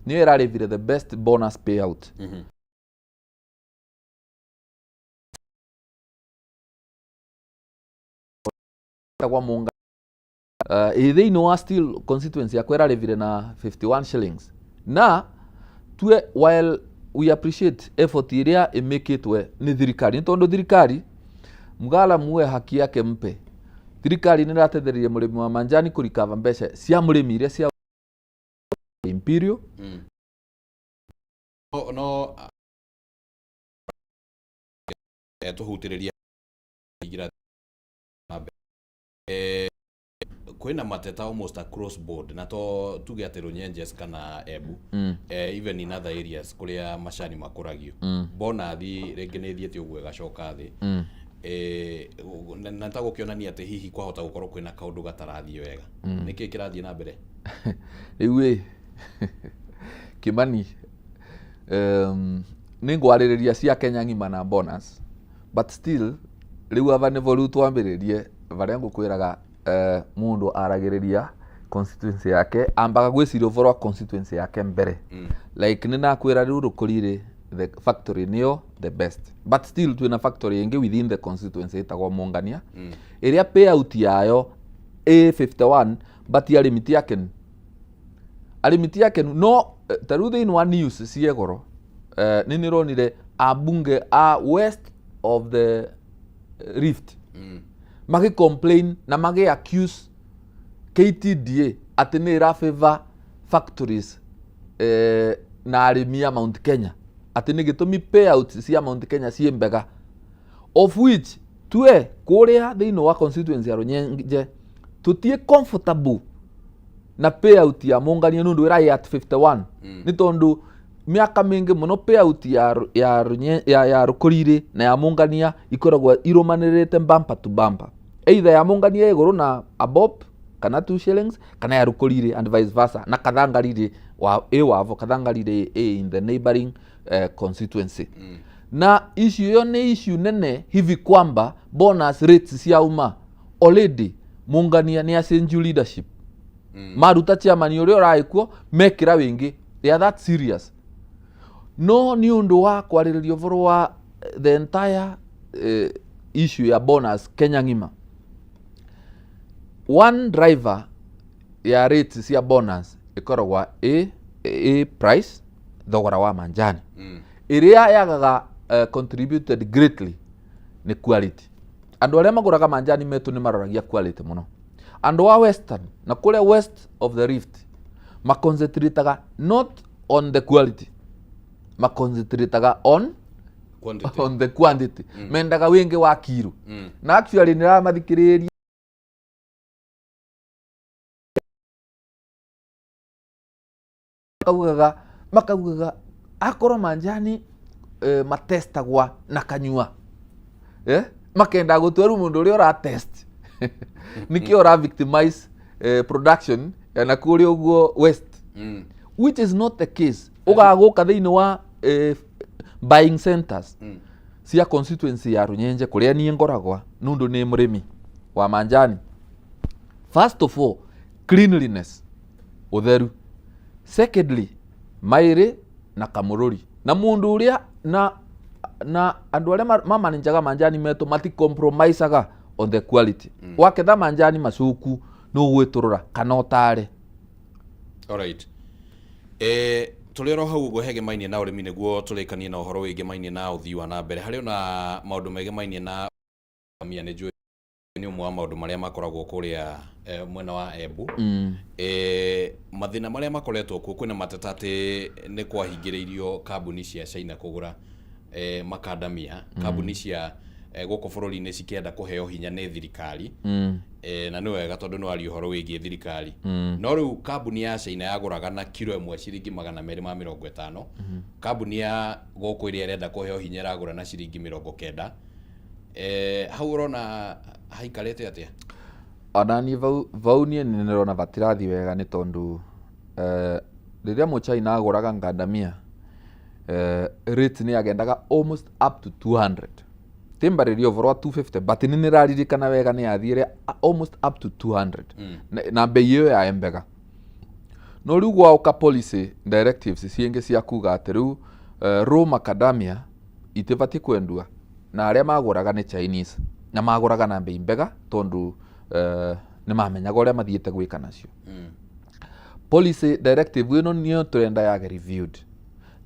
nĩyo ĩrarĩvire the best bonus payout. Ĩtagwo Munga, ĩ thĩinĩ wa still constituency yakwa, ĩrarĩvire na 51 shillings. Na tue while we appreciate effort ĩrĩa ĩmĩkĩtwe nĩ thirikari, nĩ tondũ thirikari mgala muwe haki yake mpe, thirikari nĩ ĩratethereria mũrĩmi wa manjani kũrikava mbeca cia mũrĩmi iria cia Imperial. No tũhutĩrĩria igira na mbere. Kwĩna mateta almost across board, na to tuge atĩ Runyenjes kana Embu, even in other areas kũrĩa macani makũragio, bonathi rĩngĩ nĩ ĩthiĩte ũguo ĩgacoka thĩ. Na ta gũkĩonania atĩ hihi kwahota gũkorwo kwĩna kaũndũ gatarathiĩ wega. Nĩkĩ kĩrathiĩ na mbere? Rĩu ĩ Kimani, nĩ ngwarĩrĩria cia Kenya ng'ima na bonus, but still rĩu aba nĩvo rĩu twambĩrĩrie barĩa ngũkwĩraga, mũndũ aragĩrĩria constituency yake, ambaga gwĩciria ũboro wa constituency yake mbere. Like nĩ nakwĩra rĩu Rũkũri-rĩ, the factory nĩyo the best, but still twĩna factory ĩngĩ within the constituency ĩtagwo Mũngania, ĩrĩa payout yayo ĩ 51, but arĩmi ti akenu, arĩmi ti akenu. No ta rĩu thĩinĩ wa news cie goro, nĩ nĩronire ambunge a west of the Rift magĩ complain na magĩ accuse KTDA atĩ nĩ ĩra favor factories na arĩmi a Mount Kenya, atĩ nĩ gĩtũmi payouts cia Mount Kenya ciĩ mbega, of which twe kũrĩa thĩinĩ wa constituency ya Runyenje tũtiĩ comfortable na payout ya Mũngania nĩ ũndũ ĩraĩ at 51, nĩ tondũ mĩaka mĩingĩ mũno payout ya Rũkũri-rĩ na ya Mũngania ikoragwo irũmanĩrĩte bumper to bumper, either ya Mũngania ĩgũrũ na a bob kana 2 shillings kana ya Rũkũri-rĩ and vice versa. Na Kathangarire wa ĩ wavo, Kathangarire ĩ in the neighboring constituency. Na issue ĩyo nĩ issue nene hivi kwamba bonus rates ciauma already Mũngania nĩ acenjiu leadership, maruta chairman ũrĩa ũrarĩ kuo, mekĩra wĩngĩ. They are that serious. No nĩ ũndũ wa kwarĩrĩria ũboro wa the entire issue ya bonus Kenya ng'ima, one driver ya rates cia bonus ĩkoragwa ĩ price, thogora wa manjani, ĩrĩa yagaga contributed greatly nĩ quality. Andũ arĩa magũraga manjani metũ nĩ maroragia quality mũno. Andũ a western na kũrĩa west of the Rift maconcentrataga not on the quality, maconcentrataga on quantity. On the quantity. Mendaga wĩngĩ wa kiro. Na actually nĩramathikĩrĩria makaugaga akorwo manjani matestagwa na kanyua, makenda gũtua rĩu mũndũ ũrĩa ũratest nĩkĩo ũra victimize production na kũrĩa ũguo west, which is not the case. Ũgagũka thĩinĩ wa buying centers cia constituency ya Runyenje kũrĩa niĩ ngoragwa, nũndũ nĩ mũrĩmi wa manjani, first of all, cleanliness, ũtheru. Secondly, maĩrĩ na kamũrũri na mũndũ ũrĩa na andũ arĩa mamanĩnjaga manjani metũ mati compromisaga on the quality. Waketha manjani macuku nĩ ũgwĩtũrũra kana ũtare. Alright. Tũrĩ oro hau ũguo hegemainie na ũrĩmi, nĩguo tũrĩkanie na ũhoro wĩgemainie na ũthii wa na mbere, harĩ ona maũndũ megemainie na mia. Nĩ njũĩ nĩ ũmwe wa maũndũ marĩa makoragwo kũrĩa mwena wa Embu. Mathĩna marĩa makoretwo kuo, kwĩna mateta atĩ nĩ kwahingĩrĩirio kambuni cia China kũgũra makandamia, kambuni cia gũkũ bũrũri-inĩ cikĩenda kũheo hinya nĩ thirikari. Na nĩ wega tondũ nĩ waria ũhoro wĩgiĩ thirikari. No rĩu kambuni ya China yagũraga na kiro ĩmwe ciringi 250, kambuni ya gũkũ ĩrĩa ĩrenda kũheo hinya ĩragũra na ciringi 90. Hau ũrona haikarĩte atĩa? Ona niĩ vau niĩ nĩ ndĩrona batirathiĩ wega, nĩ tondũ rĩrĩa mũchina agũraga ngandamia, rate nĩ yagendaga almost up to 200. Timbarĩria ũboro wa 250, but nĩ nĩraririkana wega nĩ yathire almost up to 200. Na bei ĩyo ya mbega. No rĩu gwaũka policy directives ciĩngĩ cia kuga atĩ rĩu raw macadamia itibatiĩ kwendua, na arĩa magũraga nĩ Chinese, na magũraga na bei mbega tondũ nĩ mamenyaga ũrĩa mathiĩte gwĩka nacio. Policy directive ĩno nĩyo tũrenda yage reviewed,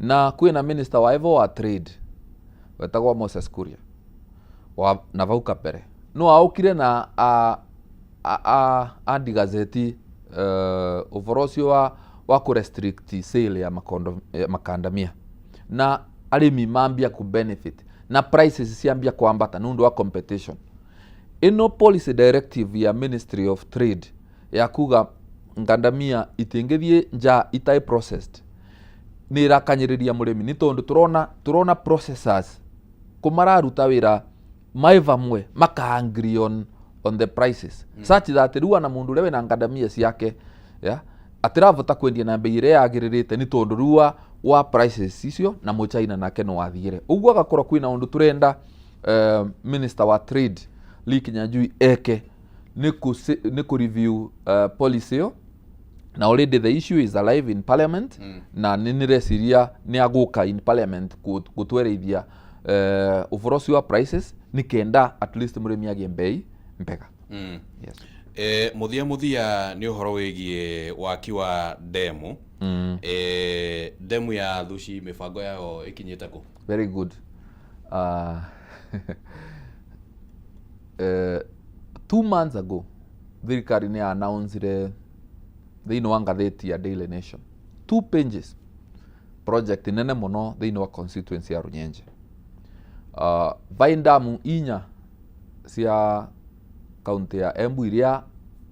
na kwĩna minister wa evo wa trade wetagwo Moses Kuria wa na vau kabere no aũkire na a andigazeti ũboro ũcio wa kũ restrict sale ya makondo, ya makandamia, na arĩmi mambia ku benefit na prices ciambia kwambata nĩ ũndũ wa competition. Ĩno policy directive ya Ministry of Trade. Ya kuga ngandamia itingĩthiĩ nja itarĩ processed nĩ ĩrakanyĩrĩria mũrĩmi, nĩ tondũ tũrona processors kũmararuta wĩra mai vamwe maka agree on the prices such that rĩu ona mũndũ ũrĩa wĩna ngandamia ciake, yeah, atirabota kwendia na mbei ĩrĩa yagĩrĩrĩte, nĩ tondũ rĩu wa prices icio na mũchaina nake no athiĩre ũguo. Agakorwo kwĩna ũndũ tũrenda minister wa trade Lee Kinyanjui eke nĩ kũ review policy ĩyo, na already the issue is alive in parliament na nĩ nĩreciria nĩ agũka in parliament gũtwereithia ũboro ũcio wa prices, nĩ kenda at least mũrĩmi agĩe mbei mbega. Yes. Mũthia nĩ ũhoro wĩgiĩ waki wa demu. Demu ya Thuci, mĩbango yayo ĩkinyĩte kũ? Very good. 2 months ago thirikari nĩ announcire thĩinĩ wa ngathĩti ya Daily Nation, two pages, project nene mũno thĩinĩ wa constituency ya Runyenje. Vai ndamu inya cia kaunti ya Embu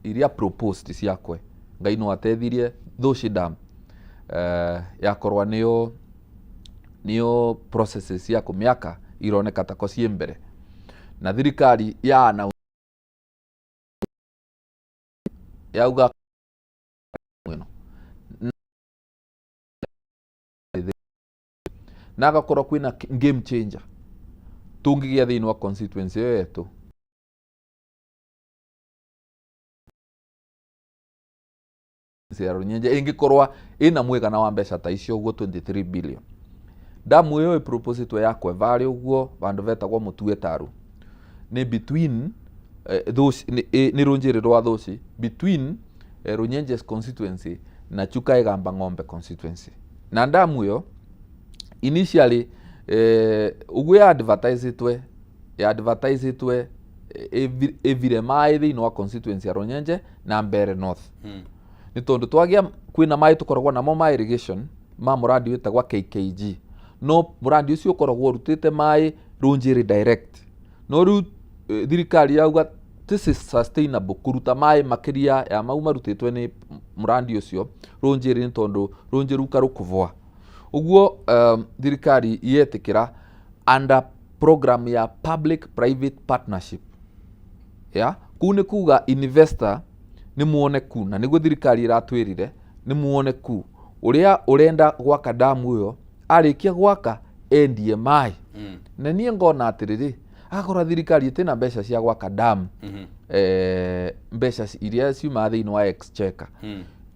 iria proposed ciakwe. Ngai no atethirie Thuci Dam yakorwa nĩyo processes cia kũmĩaka ironeka tako ciĩ mbere, na thirikari ya announce yauga ĩno na agakorwo kwĩna game changer tũngĩgĩa thĩinĩ wa constituency ĩyo yetu ya Runyenje, ĩngĩkorwa ĩna mwĩgana wa mbeca ta icio ũguo, 23 billion. Damu ĩyo ĩpropositwo yakwe varĩ ũguo vandũ vetagwo Mũtue Taru, nĩ between Thuci, nĩ rũnjĩrĩ rwa Thuci, between Runyenjes constituency na Chuka Igamba Ng'ombe constituency. Na ndamu ĩyo initially ũguo ya advertisetwe ĩvire maĩ thĩinĩ wa constituency ya Runyenje na Mbere North, nĩ tondũ twagĩa kwĩna maĩ tũkoragwo namo ma irrigation ma mũrandi wĩtagwa KKG, no mũrandi ũcio ũkoragwo ũrutĩte maĩ Rũnjĩrĩ direct. No rĩu thirikari yauga this is sustainable kũruta maĩ makĩria ya mau marutĩtwe nĩ mũrandi ũcio Rũnjĩrĩ, nĩ tondũ rũnjĩrĩ ruka rũkũvoa ũguo. Thirikari yetĩkĩra under program ya public private partnership, ya kuu nĩ kuga investor nĩ muoneku, na nĩguo thirikari ĩratwĩrire nĩ muoneku ũrĩa ũrenda gwaka damu ĩyo, arĩkia gwaka endie maĩ. Na niĩ ngona atĩrĩrĩ, akorwo thirikari ĩtĩna mbeca cia gwaka damu, mbeca iria ciumaga thĩinĩ wa exchequer,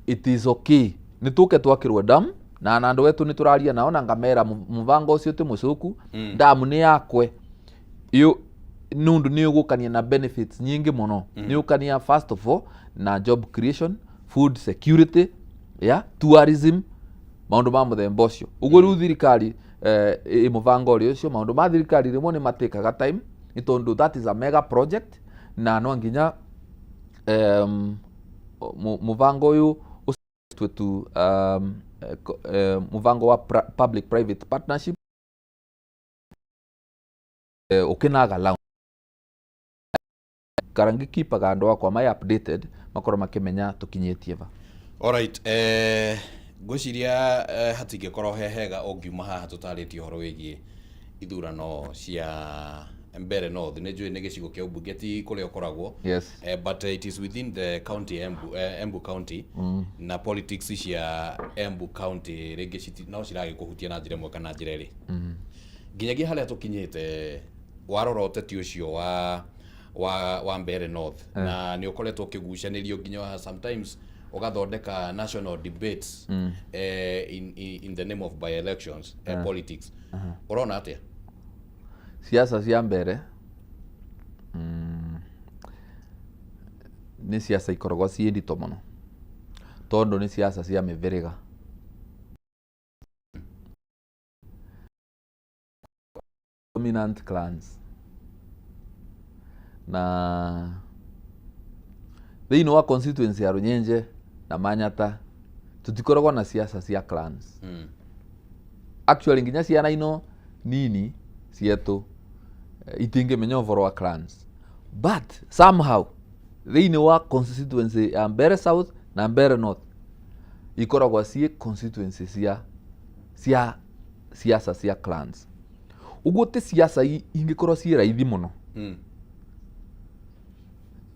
it is okay nĩ tũke twakĩrwo damu na andũ etu nĩ tũraria nao na ngamera mũbango ũcio ti mũcoku. Damu nĩ yakwe iyo nundu nĩ ũgũkania na benefits nyingĩ mũno, nĩ ũkania first of all na job creation, food security, ya tourism, maũndũ ma mũthemba ũcio ũguo. Rĩu thirikari ĩ mũbango ũrĩa ũcio, maũndũ ma thirikari rĩmwe nĩ matĩkaga time, nĩ tondũ that is a mega project na no nginya mũbango ũyũ ũcitwe tu mũbango wa public private partnership ũkĩnaga launch karangi kipaga andũ akwa mai updated, makorwo makĩmenya tũkinyĩtie va. Alright, ngwĩciria hatingĩkorwo he hega ũngiuma haha tũtarĩtie ũhoro wĩgiĩ ithurano cia Mbere North. Nĩ njũĩ nĩ gĩcigo kĩa ũmbunge, ti kũrĩa ũkoragwo, but it is within the county Embu, Embu County, na politics cia Embu County rĩngĩ no ciragĩkũhutia na njĩra ĩmwe kana njĩra ĩrĩ. Nginyagia harĩa tũkinyĩte, warora ũteti ũcio wa Mbere North, na nĩ ũkoretwo ũkĩgucanĩrio nginya sometimes ũgathondeka national debates in the name of by elections politics, ũrona atĩa? Siasa cia mbere nĩ siasa ikoragwo ciĩ nditũ mũno, tondũ nĩ siasa cia mĩbĩrĩga, dominant clans, na thĩinĩ wa constituency ya Runyenje na Manyata tũtikoragwo na siasa cia clans. Actually nginya ciana ino nini cietu itingĩmenya ũboro wa clans, but somehow Thĩinĩ wa constituency ya Mbeere South na Mbeere North ikoragwo ciĩ constituency cia siasa cia clans. Ũguo ti siasa ingĩkorwo ciĩ raithi mũno.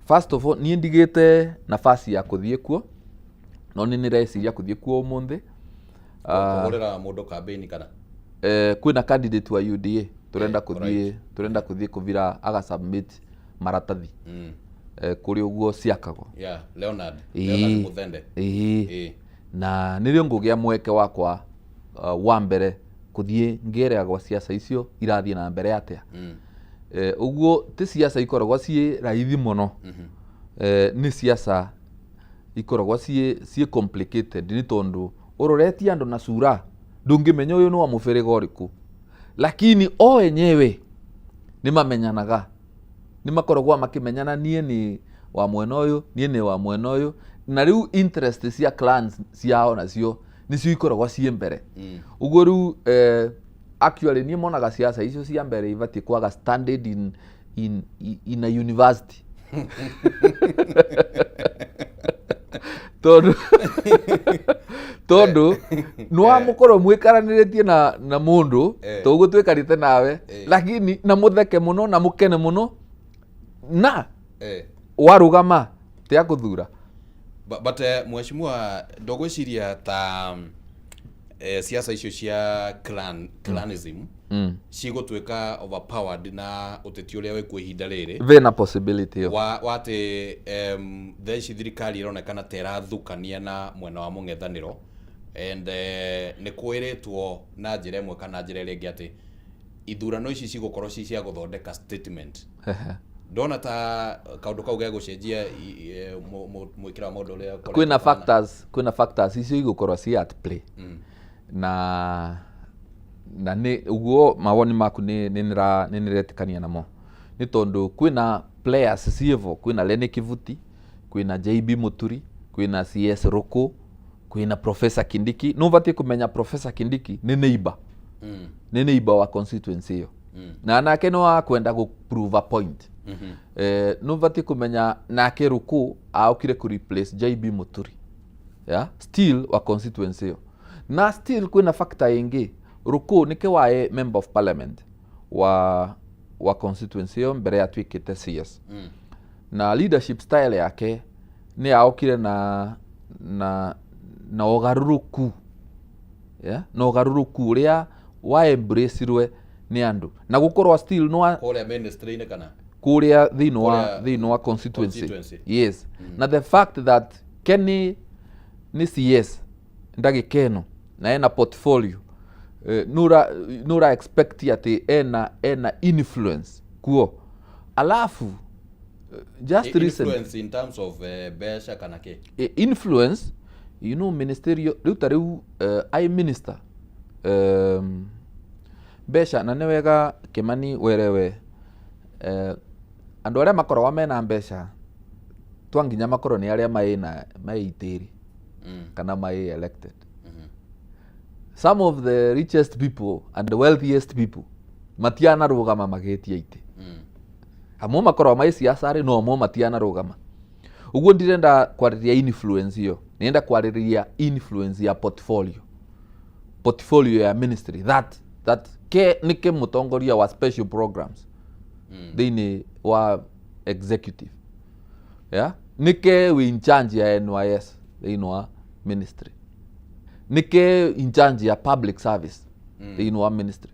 First of all, niĩ ndigĩte nafasi ya kũthiĩ kuo, no nĩ nĩreciria kũthiĩ kuo ũmũthĩ. Kũhũrĩra mũndũ campaign kana? Kwĩna candidate wa UDA tũrenda kũthiĩ, tũrenda kũthiĩ kũvira aga submit maratathi kũrĩ ũguo ciakagwo. Yeah, Leonard. Leonard Muthende. Ĩĩ. Na nĩrĩo ngũgĩa mweke wakwa wa mbere kũthiĩ ngĩereagwo ciaca icio irathiĩ na mbere atĩa. Ũguo ti ciaca ikoragwo ciĩ raithi mũno. Nĩ ciaca ikoragwo ciĩ complicated nĩ tondũ ũroretie andũ na cura ndũngĩmenya ũyũ nĩ wa mũbĩrĩga ũrĩkũ, lakini o enyewe nĩ mamenyanaga, nĩ makoragwo makĩmenyana, niĩ nĩ wa mwena ũyũ, niĩ nĩ wa mwena ũyũ, na rĩu interest cia clans ciao nacio nĩcio ikoragwo ciĩ mbere. Ũguo rĩu actually niĩ monaga ciaca icio cia mbere ibatiĩ kwaga standard in a university, tondũ nĩwamũkorwo mwĩkaranĩrĩtie na mũndũ toguo twĩkarĩte nawe, lakini na mũtheke mũno na mũkene mũno na warũgama ti akũthura. But mheshimiwa, ndũgwĩciria ta siasa icio cia clanism cigũtuĩka overpowered na ũteti ũrĩa wĩkuo ihinda rĩrĩ? Vena possibility ĩyo. Wa atĩ thaa ici thirikari ĩronekana ta ĩrathukania na mwena wa mũng'ethanĩro, and nĩ kwĩrĩtwo na njĩra ĩmwe kana njĩra ĩrĩa ĩngĩ atĩ ithurano ici cigũkorwo ci cia gũthondeka statement. Ndona ta kaũndũ kau gegũcenjia mwĩkĩra wa maũndũ ũrĩa ũkoretwo Kwĩna ũhana. Factors, kwĩna factors icio igũkorwo ci at play na nĩ ũguo mawoni maku nĩ nĩretĩkania namo, nĩ tondũ kwĩna players ciĩvo, kwĩna Lenny Kivuti, kwĩna JB Muturi, kwĩna CS Ruku, kwĩna Professor Kindiki. Nĩ ũbatiĩ kũmenya Professor Kindiki nĩ neighbor, nĩ neighbor wa constituency ĩyo, na nake nĩ wa kwenda gũ prove a point. Nĩ ũbatiĩ kũmenya nake Ruku aokire kũ replace JB Muturi, yeah? Still wa constituency ĩyo, na still kwĩna factor ĩngĩ. Ruku nĩke wae member of parliament wa constituency ĩyo mbere atuĩkĩte CS, na leadership style yake nĩ yaokire na ũgarũrũku, yeah? Na ũgarũrũku ũrĩa wa embrace-irwe nĩ andũ na gũkorwo still no Kũrĩa ministry-inĩ kana? Kũrĩa thĩinĩ wa Kũrĩa thĩinĩ wa constituency. Constituency. Yes, na the fact that Kenny nĩ CS ndagĩka ĩno na ena portfolio, nura expect atĩ ena influence kuo, alafu just recent Influence in terms of mbeca kana kĩ? Influence, ministerial rĩu ta rĩu I minister mbeca, na nĩ wega Kimani werewe andũ arĩa makoragwo mena mbeca twa nginya makorwo nĩ arĩa maĩ na maĩ itĩri kana maĩ elected. Some of the richest people and the wealthiest people matianarũgama magĩtia itĩ. Amwe makoragwo maĩ siasa rĩ, no amwe matianarũgama. Ũguo ndirenda kwarĩrĩria influence ĩyo, nĩenda kwarĩrĩria influence ya portfolio ya ministry that ke nĩke mũtongoria wa special programs thĩinĩ wa executive, yeah? Nĩke wĩ in charge ya NYS thĩinĩ wa ministry, nĩke in charge ya public service thĩinĩ wa ministry.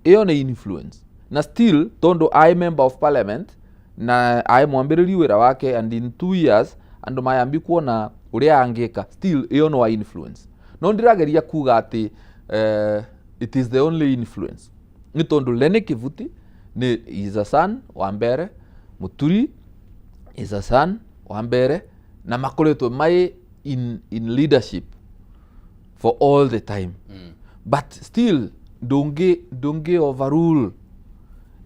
Ĩyo nĩ influence, na still tondũ I member of parliament na aĩ mwambĩrĩri wĩra wake, and in 2 years andũ mayambi kuona ũrĩa angĩka, still ĩyo no influence. No ndĩrageria kuga atĩ it is the only influence, nĩ tondũ Lenny Kivuti nĩ is a son wa mbere, Muturi is a son wa mbere, na makoretwo mai in leadership for all the time, but still ndũngĩ overrule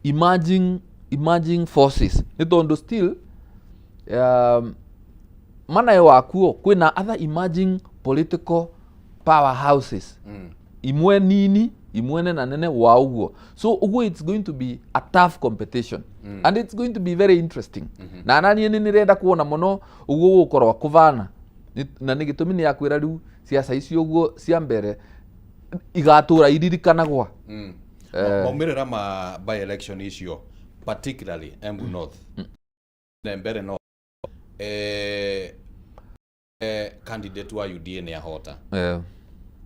emerging forces, nĩ tondũ still manayo wakuo kwĩna other emerging political powerhouses, imwe nini. Imwe nena nene wa ũguo. So ũguo it's going to be a tough competition and it's going to be very interesting. Na naniĩ nĩ nĩrenda kuona mũno ũguo gũgũkorwo kũvana. Na nĩ gĩtũmi nĩ akwĩra rĩu ciaca icio ũguo cia mbere igatũra iririkanagwa. Maumĩrĩra ma by election icio, particularly Embu North na Mbere North, candidate wa UDA nĩ ahota.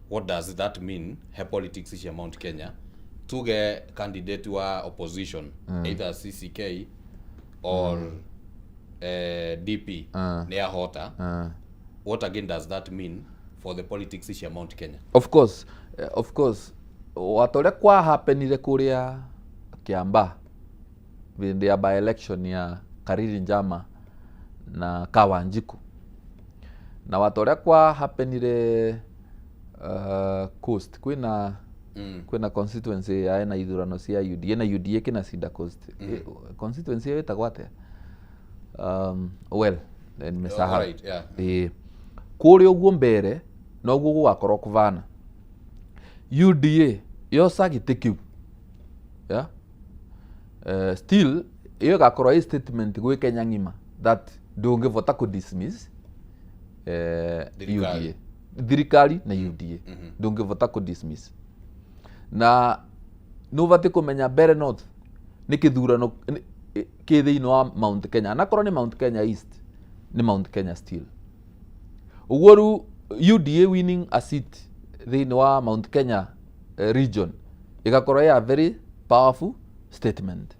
What does that mean he politics cia Mount Kenya? Tuge candidate wa opposition, either CCK or DP, nĩ ahota. What again does that mean for the politics cia Mount Kenya? Of course, of course, wata ũrĩa kwa happenire kũrĩa Kiambaa hĩndĩ ya by election ya Kariri Njama na Kawanjiku, na wata ũrĩa kwa happenire Coast, kwĩna kwĩna constituency ya ena ithurano cia UDA na UDA kĩna Cedar Coast. Constituency ĩyo ĩtagwo atĩa? Well, nimesahau. Alright, yeah. Ĩĩ, kũrĩa ũguo mbere noguo gũgakorwo kũvana UDA yoca gĩtĩ kĩu, yeah? Still ĩyo ĩgakorwo ĩ statement gwĩ Kenya ng'ima that ndũngĩvota kũ dismiss Thirikari. UDA, thirikari na UDA ndũngĩvota kũ dismiss. Na nĩ ũbatiĩ kũmenya Mbere North nĩ kĩthurano kĩ thĩinĩ wa Mount Kenya, anakorwo nĩ Mount Kenya East, nĩ Mount Kenya still. Ũguo rĩu UDA winning a seat thĩinĩ wa Mount Kenya region ĩgakorwo ĩ a very powerful statement.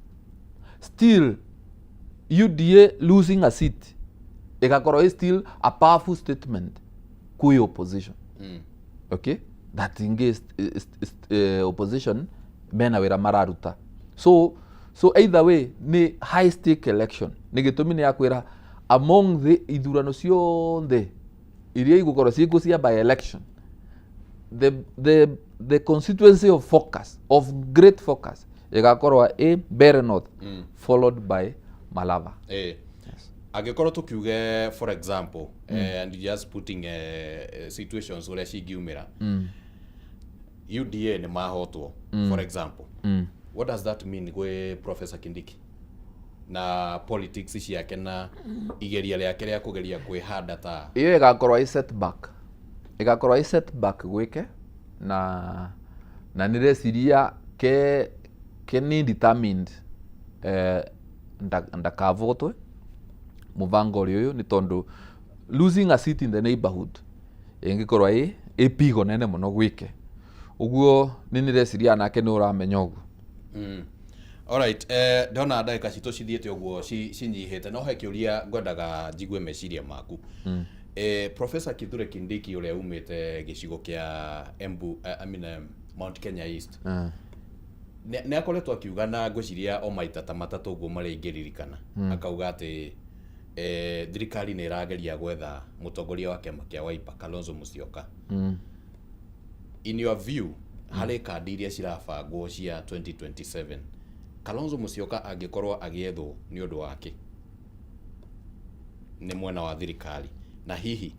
Still UDA losing a seat ĩgakorwo ĩ still a powerful statement kwĩ opposition. Okay, that ingĩ opposition mena wĩra mararuta. So either way nĩ high stake election. Nĩ gĩtũmi nĩ yakwĩra among the ithurano ciothe iria igũkorwo ciĩkuo cia by election, the constituency of focus, of great focus, ĩgakorwo ĩ Mbeere North, followed by Malava. Angĩkorwo tũkiuge, for example, and just putting situations ũrĩa cingiumĩra, UDA nĩ mahotwo, for example, what does that mean gwĩ Professor Kindiki na politics ciake na igeria rĩake rĩa kũgeria kwĩhanda ta Ĩyo ĩgakorwo ĩ setback, ĩgakorwo ĩ setback gwĩke na nĩreciria ke nĩ determined ndakavotwe mũbango ũrĩa ũyũ, nĩ tondũ losing a seat in the neighborhood ĩngĩkorwo ĩ pigo nene mũno gwĩke ũguo. Nĩ nĩreciria nake nĩ ũramenya ũguo. Alright, ndona ndagĩka citũ cithiĩte ũguo cinyihĩte, no he kĩũria ngwendaga njigue meciria maku. Professor Kithure Kindiki ũrĩa umĩte gĩcigo kĩa Embu, I mean, Mount Kenya East, nĩ akoretwo akiuga, na ngwĩciria o maita ta matatũ ũguo marĩa ingĩririkana, akauga atĩ thirikari nĩ ĩrageria gwetha mũtongoria wa kĩama kĩa Wiper, Kalonzo Musyoka. In your view, harĩ kandi iria cirabangwo cia 2027, Kalonzo Musyoka angĩkorwo agĩethwo nĩ ũndũ wake nĩ mwena wa thirikari, na hihi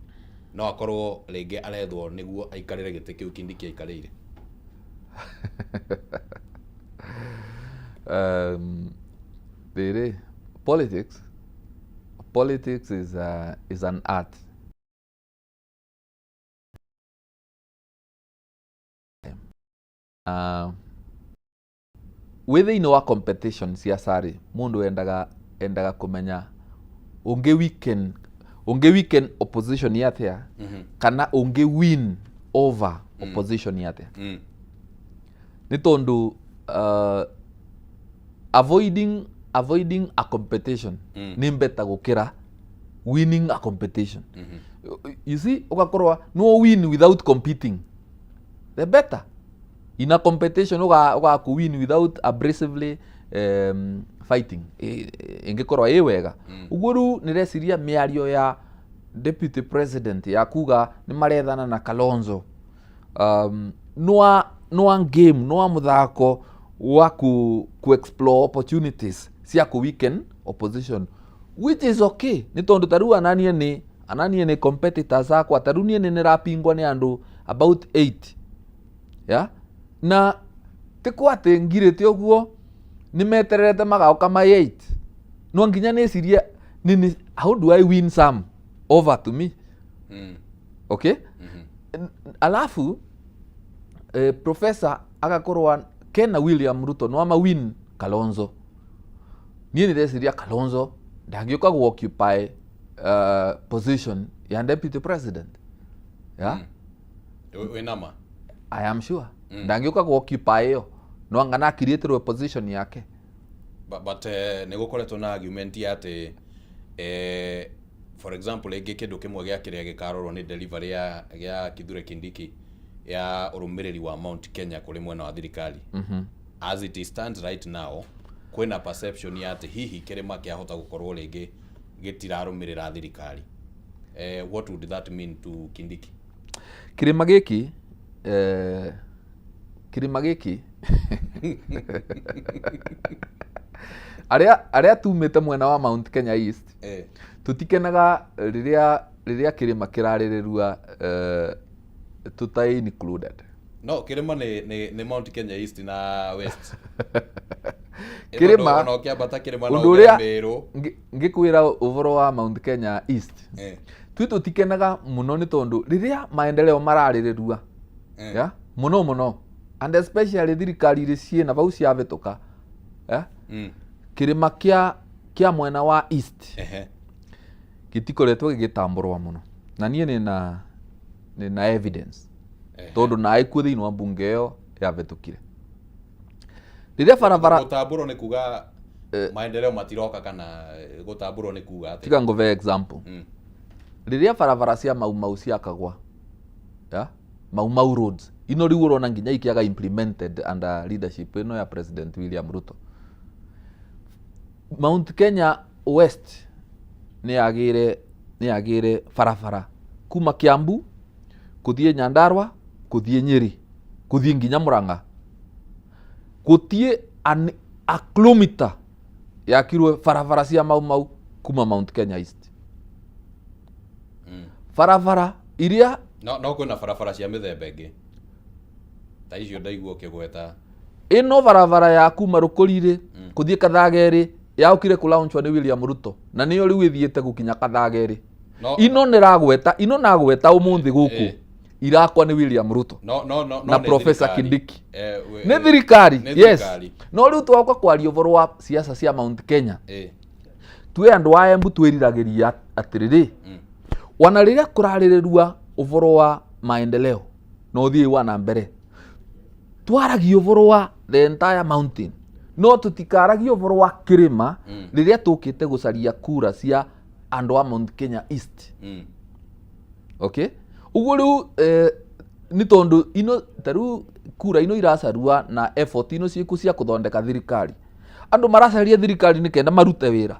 no akorwo rĩngĩ arethwo nĩguo aikarĩre gĩtĩ kĩu Kindiki aikarĩire? Rĩrĩ, politics is an art. Wĩ thĩinĩ wa competition ciaca rĩ, mũndũ endaga kũmenya ũngĩ weaken opposition atĩa kana ũngĩ win over opposition atĩa. Nĩ tondũ avoiding a competition nĩ better gũkĩra winning a competition. You see, ũgakorwo no win without competing, the better. In a competition ũgaku win without aggressively fighting, ĩngĩkorwo ĩ wega ũguo. Rĩu nĩreciria mĩario ya deputy president ya kuga nĩ marethana na Kalonzo noa game, noa mũthako wa ku explore opportunities cia ku weaken opposition, which is okay, nĩ tondũ ta rĩu ananie nĩ competitors akwa. Ta rĩu niĩ nĩ nĩrapingwo nĩ andũ about 8, yeah? Na ti kwa atĩ ngirĩte ũguo nĩ metererete magoka my 8. No nginya nĩcirie nini, how do I win some over to me? Okay. Alafu professor agakorwa kena William Ruto no ama win Kalonzo. Niĩ nĩndeciria Kalonzo ndangĩũka gũ occupy position ya deputy president, yeah? Wĩ nama? I am sure ndangĩũka gũ occupy ĩyo, no anga nakiriĩtĩrwo position yake. But nĩ gũkoretwo na argument ya atĩ for example, rĩngĩ kĩndũ kĩmwe gĩa kĩrĩa gĩkarorwo nĩ delivery ya gĩa Kithure Kindiki ya ũrũmĩrĩri wa Mount Kenya kũrĩ mwena wa thirikari. As it stands right now, kwĩna perception ya atĩ hihi kĩrĩma kĩahota gũkorwo rĩngĩ gĩtirarũmĩrĩra thirikari. What would that mean to Kindiki? Kĩrĩma gĩkĩ arĩa tumĩte mwena wa Mount Kenya East, tũtikenaga rĩrĩa kĩrĩma kĩrarĩrĩrua tũtai included. No kĩrĩma nĩ Mount Kenya East na West. Kĩrĩma Ona ũkĩambata kĩrĩma no ũndũ ũrĩa ũgere Meru. Ngĩkwĩra ũhoro wa Mount Kenya East, twi tũtikenaga mũno nĩ tondũ rĩrĩa maendeleo mararĩrĩrua, yeah? Mũno mũno, and especially thirikari irĩ ciĩna vau ciavĩtũka, yeah? Kĩrĩma kĩa mwena wa East gĩtikoretwo gĩgĩtambũrwa mũno, na niĩ nĩna evidence, tondũ naĩ kuo thĩinĩ wa mbunge ĩyo yavĩtũkire rĩrĩa barabara Gũtambũrwo nĩ kuga maendeleo matiroka, kana gũtambũrwo nĩ kuga atĩ? Tiga ngũve example. Rĩrĩa barabara cia Mau Mau ciakagwa, yeah? Mau Mau roads ino rĩu ũrona nginya ikĩaga implemented under leadership ĩno ya President William Ruto, Mount Kenya West nĩ yagĩire barabara kuma Kiambu kũthiĩ Nyandarua, kũthiĩ Nyĩrĩ, kũthiĩ nginya Murang'a. Gũtiĩ a kilometer yakirwo barabara cia Mau Mau kuma Mount Kenya East. Barabara iria No kwĩna barabara cia mĩthemba ĩngĩ ta icio ndaigua ũkĩgweta. Ĩno barabara ya kuma Rũkũri-rĩ kũthiĩ Kathagerĩ yaũkire kũlaunchwo nĩ William Ruto, na nĩyo rĩu ĩthiĩte gũkinya Kathagerĩ. No Ino nĩragweta, ino nagweta ũmũthĩ gũkũ irakwa nĩ William Ruto no na nĩ Professor thirikari. Kindiki. Nĩ thirikari. Nĩ Yes. thirikari. No rĩu twoka kwaria ũhoro wa siasa cia Mount Kenya, twĩ andũ a Embu twĩriragĩria atĩrĩrĩ, wana rĩrĩa kũrarĩrĩrua ũhoro wa maendeleo na ũthii wa na mbere, twaragia ũhoro wa the entire mountain, no tũtikaragia ũhoro wa kĩrĩma rĩrĩa tũkĩte gũcaria kura cia andũ a Mount Kenya East. Okay, ũguo rĩu nĩ tondũ ino ta rĩu kura ino iracarua na effort ino ciĩku cia kũthondeka thirikari, andũ maracaria thirikari nĩ kenda marute wĩra,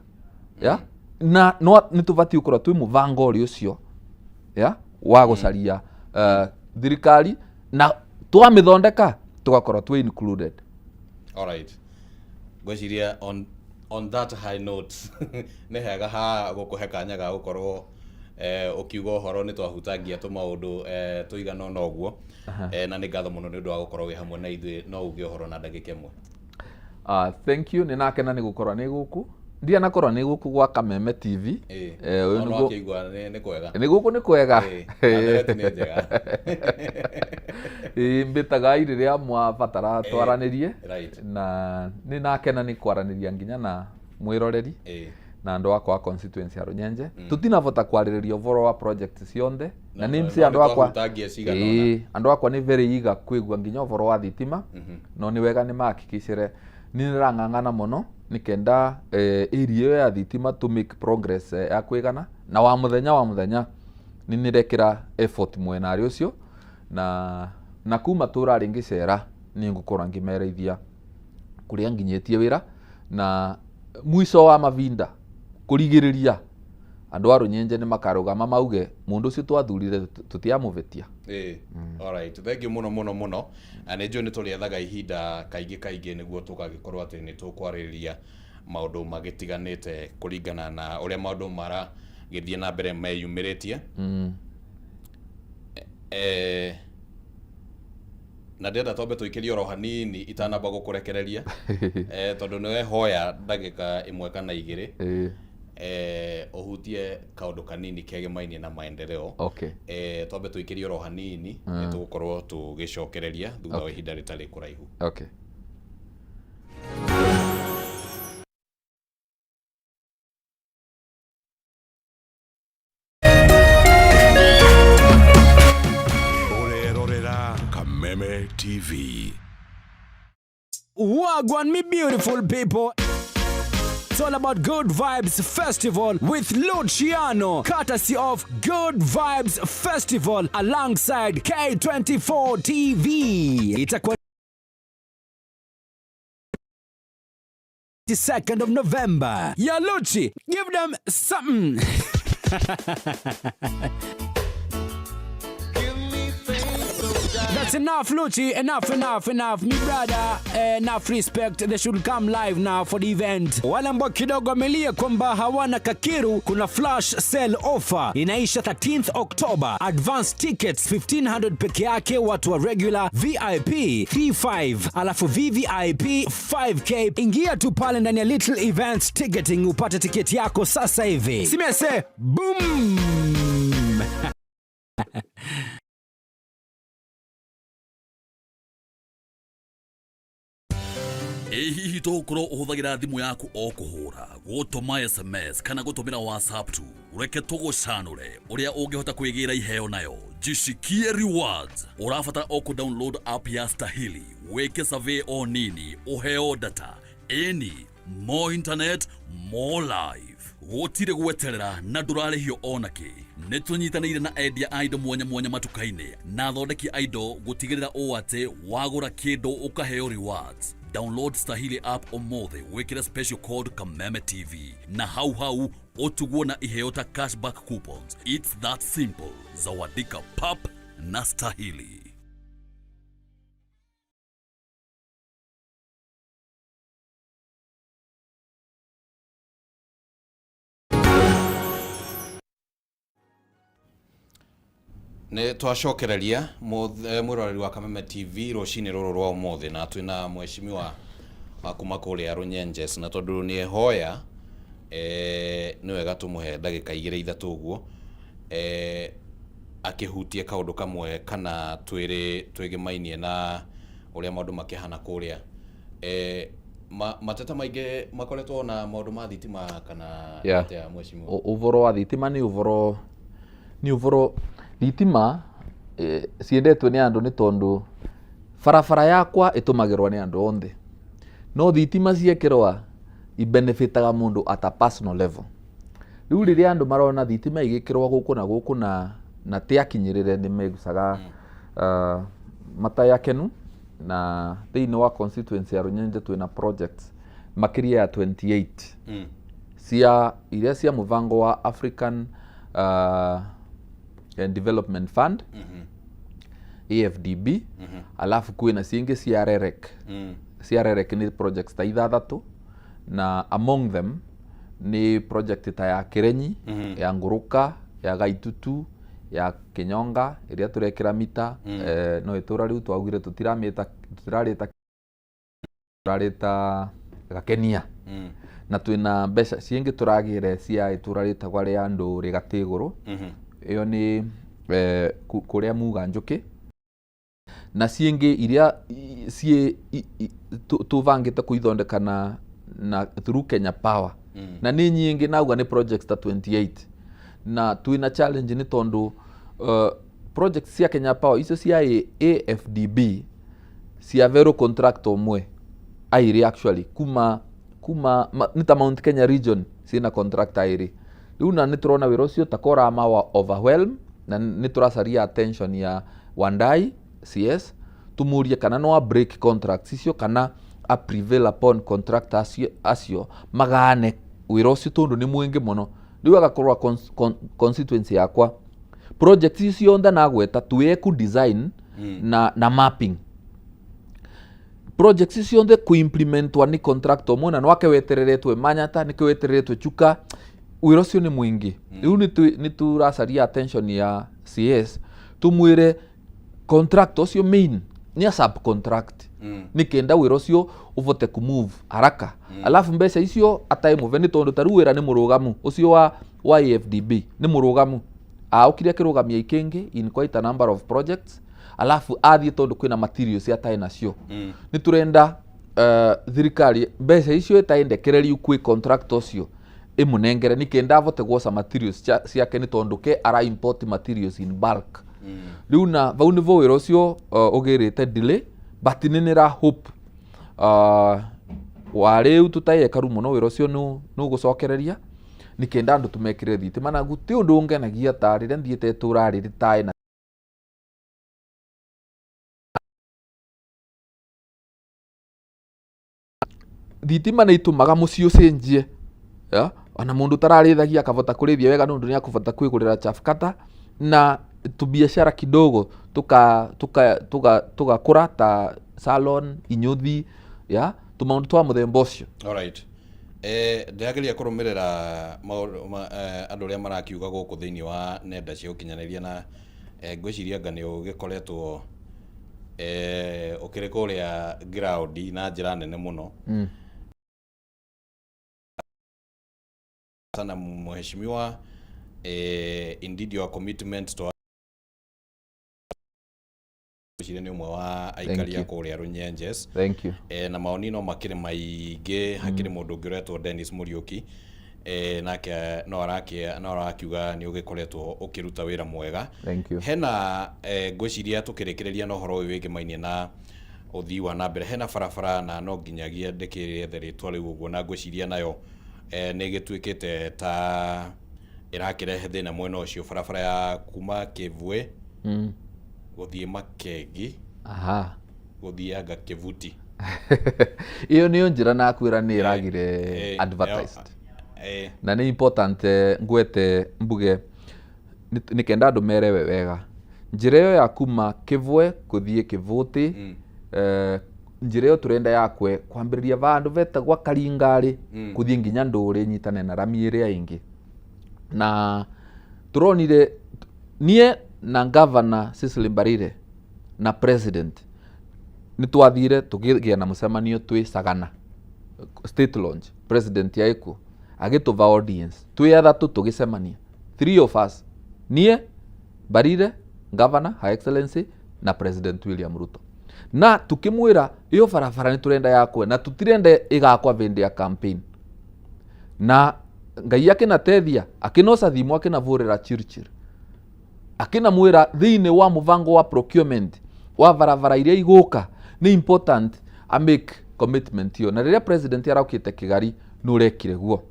ya na no nĩ tũbatiĩ gũkorwo twĩ mũbango ũrĩ ũcio ya wa gũcaria thirikari, na twamĩthondeka tũgakorwo twĩ included. Alright, ngwĩciria on that high note nĩ hega ha gũkũhe kanya ga gũkorwo ũkiuga ũhoro. Nĩ twahutangia tũmaũndũ tũigana ũna ũguo, na nĩ ngatho mũno nĩ ũndũ wa gũkorwo wĩ hamwe na ithuĩ. No uge ũhoro na ndagĩka ĩmwe. Thank you, nĩ nakena nĩ gũkorwo nĩ gũkũ, ndianakorwo nĩ gũkũ gwa Kameme TV. Ũyũ No wakĩigua nĩ kwega. Nĩ gũkũ nĩ kwega. Na ndereti nĩ njega. Ĩĩ, mbĩtagai rĩrĩa mwabatara twaranĩrie. Na nĩ nakena nĩ kwaranĩria nginya na mwĩroreri na andũ akwa a constituency ya Runyenje. Tũtinabota kwarĩrĩria ũhoro wa project cionthe na nĩ No, nĩ andũ no akwa nĩtwahutangia cigana ũna. Ĩĩ, andũ akwa nĩ very eager kwĩgua nginya ũhoro wa thitima, no nĩ wega nĩ mahakikicire nĩ nĩrang'ang'ana mũno nĩ kenda area ĩyo ya thitima to make progress ya kwĩgana, na wa mũthenya nĩ nĩrekĩra effort mwena arĩ ũcio, na kuma tũrarĩ ngĩcera nĩ ngũkorwo ngĩmereithia kũrĩa nginyĩtie wĩra, na mwico wa mavinda kũrigĩrĩria andũ a Rũnyenje nĩ makarũgama mauge mũndũ ũcio twathurire tũtiamũvĩtia. Alright, thank you mũno mũno mũno, na nĩ njũĩ nĩ tũrĩethaga ihinda kaingĩ kaingĩ nĩguo tũgagĩkorwo atĩ nĩ tũkwarĩrĩria maũndũ magĩtiganĩte kũringana na ũrĩa maũndũ maragĩthiĩ na mbere meyumĩrĩtie. Na ndĩrenda twambe tũikĩrie oro hanini itanamba gũkũrekereria, tondũ nĩ wehoya ndagĩka 1 kana 2, ũhutie kaũndũ kanini kegemainie na maendeleo. Twambe tũikĩrie oro hanini, nĩ tũgũkorwo tũgĩcokereria thutha wa ihinda rĩtarĩ kũraihu. Ũrerorera Kameme TV. Wagwan, me beautiful people. It's all about Good Vibes Festival with Luciano, courtesy of Good Vibes Festival alongside K24 TV. Itakuwa 2nd of November. Ya Luchi, give them something. That's enough, Lucci. Enough, enough, enough. Mi brother, enough respect. They should come live now for the event. Wale ambao kidogo wamelia kwamba hawana kakiru, kuna flash sale offer inaisha 13th October. Advance tickets 1500 peke yake, watu wa regular, VIP 35, alafu VVIP 5K. Ingia tu pale ndani ya Little Events Ticketing upate tiketi yako sasa hivi. Simese, boom! Ĩ hihi tũgũkorwo ũhũthagĩra thimũ yaku o kũhũra, gũtũma SMS kana gũtũmĩra WhatsApp tu? Reke tũgũcanũre ũrĩa ũngĩhota kwĩgĩra iheo nayo. Jishikie rewards. Ũrabatara o kũ-download app ya Stahili, wĩke survey o nini, ũheo data. Ĩni, more internet, more life. Gũtirĩ gweterera na ndũrarĩhio ona kĩ. Nĩ tũnyitanĩire na endia a indo mwanya mwanya matuka-inĩ na athondeki a indo gũtigĩrĩra ũũ atĩ wagũra kĩndũ ũkaheo rewards. Download Stahili app ũmũthĩ, wĩkĩre special code Kameme TV na hau hau ũtugwo na iheo ta cashback coupons. It's that simple. Zawadika pap na Stahili. Nĩ twacokereria mwĩroreri wa Kameme TV rũcinĩ rũrũ rwa ũmũthĩ, na twĩna mheshimiwa wa kuma kũrĩa Runyenjes, na tondũ nĩ ehoya, nĩ wega tũmũhe ndagĩka 2 3 ũguo, akĩhutie kaũndũ kamwe kana twĩrĩ twĩgĩmainie na ũrĩa maũndũ makĩhana kũrĩa. Mateta maingĩ makoretwo na maũndũ ma thitima kana atĩa, mheshimiwa? Ũboro wa thitima nĩ ũboro, nĩ ũboro thitima, ciendetwo nĩ andũ nĩ tondũ barabara yakwa ĩtũmagĩrwo nĩ andũ othe, no thitima ciekĩrwa ibenefitaga mũndũ at a personal level. Rĩu rĩrĩa andũ marona thitima igĩkĩrwo gũkũ na gũkũ na ti akinyĩrĩre, nĩ megucaga, matarĩ akenu. Na thĩinĩ wa constituency ya Runyenje twĩna projects makĩria ya 28 cia iria cia mũbango wa African Development Fund, AFDB, alafu kwĩna cingĩ cia REREC. Cia REREC nĩ projects ta 6, na among them nĩ project ta ya Kirenyi, ya Ngũrũka, ya Gaitutu, ya Kinyonga ĩrĩa tũrekĩra mita, no ĩtũra rĩu twaugire tũtiramĩta, tũtirarĩta, tũrarĩta Gakenia. Na twĩna mbeca cingĩ tũragĩre cia itũra rĩtagwa rĩa Ndũrĩ Gatĩgũrũ. Ĩyo nĩ kũrĩa Muga Njũkĩ. Na ciĩngĩ iria ciĩ tũbangĩte kũithondeka na through Kenya Power. Na nĩ nyingĩ, nauga nĩ projects ta 28. Na twĩna challenge nĩ tondũ projects cia Kenya Power icio cia AFDB cia vero contract ũmwe airĩ actually kuma nĩ ta Mount Kenya region ciĩna contract airĩ. Rĩu na nĩ tũrona wĩra ũcio ta korama wa overwhelm, na nĩ tũracaria attention ya Wandai CS tũmũrie kana no a break contracts icio kana a prevail upon contract acio magane wĩra ũcio tondũ nĩ mũingĩ mũno. Rĩu agakorwo constituency yakwa project icio ciothe nagweta twĩeku design na mapping projects icio ciothe kuimplementwa nĩ contractor ũmwe, na nwake wetereretwe Manyata nĩkĩo wetereretwe Chuka. Wĩra ũcio nĩ mũingĩ. Rĩu nĩ tũracaria attention ya CS tũmwĩre contractor ũcio main Nĩ a subcontract nĩ kenda wĩra ũcio ũvote ku move haraka, alafu mbeca icio ataĩ mũve, nĩ tondũ ta rĩu wĩra nĩ mũrũgamu ũcio wa AFDB nĩ mũrũgamu. Aũkire akĩrũgamia ikĩngĩ in quite a number of projects, alafu athiĩ tondũ kwĩna materials ataĩ nacio. Nĩ tũrenda thirikari mbeca icio ĩtaĩ kwĩ contract ũcio ĩmũnengere nĩ kenda avote gwoca materials ciake, nĩ tondũ ke ara import materials in bulk rĩu, na vau nĩvo wĩra ũcio ũgĩrĩte delay, but nĩ nĩra hope wa rĩu tũtaiekaru mũno wĩra ũcio nĩ ũgũcokereria nĩ kenda andũ tũmekĩre thitima, na gũtirĩ ũndũ ũngenagia ta rĩrĩa thiĩte itũra rĩrĩ taĩ na thitima. Nĩ itũmaga mũciĩ ũcenjie, ya? Ona mũndũ ũtararĩithagia akavota kũrĩithia wega nĩ ũndũ nĩ akũbota kwĩgũrĩra chaff cutter, na tubiashara kidogo tuka tuka tuka tugakũra ta salon, inyuthi, ya tũmaũndũ twa mũthemba ũcio. Alright. Ndĩrageria kũrũmĩrĩra maũndũ andũ arĩa marakiuga gũkũ thĩinĩ wa nenda cia ũkinyanĩria, na ngwĩciria anga nĩ ũgĩkoretwo ũkĩrĩ kũrĩa ground na njĩra nene mũno sana, mheshimiwa. Indeed your commitment to ngwĩciria nĩ ũmwe wa aikaria you. kũrĩa Runyenjes. Thank you. Na maoni no makĩrĩ maingĩ. Hakĩrĩ mũndũ ũngĩ ũretwo Dennis Mũriũki, nake no arakiuga nĩ ũgĩkoretwo ũkĩruta wĩra mwega. Thank you. Hena ngwĩciria tũkĩrĩkĩrĩria na ũhoro ũyũ wĩgĩmainie na ũthii wa na mbere, hena barabara na no nginyagia ndĩkĩrĩethe rĩtwa rĩu ũguo, na ngwĩciria nayo nĩ ĩgĩtuĩkĩte ta ĩrakĩrehe thĩna mwena ũcio, barabara ya kuma Kĩbwe gũthiĩ Makengi, gũthiĩ anga Kĩbuti. Ĩyo nĩyo njĩra nakwĩra nĩ ĩragire advertised na nĩ important ngwete mbuge nĩ kenda andũ merewe wega njĩra ĩyo ya kuma Kĩbwe kũthiĩ Kĩbũtĩ. Njĩra ĩyo tũrenda yakwe kwambĩrĩria vandũ vetagwa Karingarĩ kũthiĩ nginya Ndũrĩ, nyitane na rami ĩrĩa ĩngĩ, na tũronire niĩ na Governor Cecily Mbarire na president nĩ twathire tũkĩgĩa na mũcemanio twĩ Sagana State Launch. President yaikuo agĩtũva audience twĩ athatũ, tũgĩcemania three of us, niĩ, Mbarire, Governor Her Excellency na President William Ruto, na tukĩmwĩra ĩyo barabara nĩ tũrenda yakwe na tũtirenda ĩgakwa vĩndĩ ya campaign. Na Ngai akĩnatethia, akĩnoca thimũ, akĩnavũrĩra Chirchir, akinamwĩra thĩinĩ wa mũbango wa procurement wa barabara iria igũka nĩ important a make commitment ĩyo. Na rĩrĩa president araukĩte Kĩgari nĩ ũrekire guo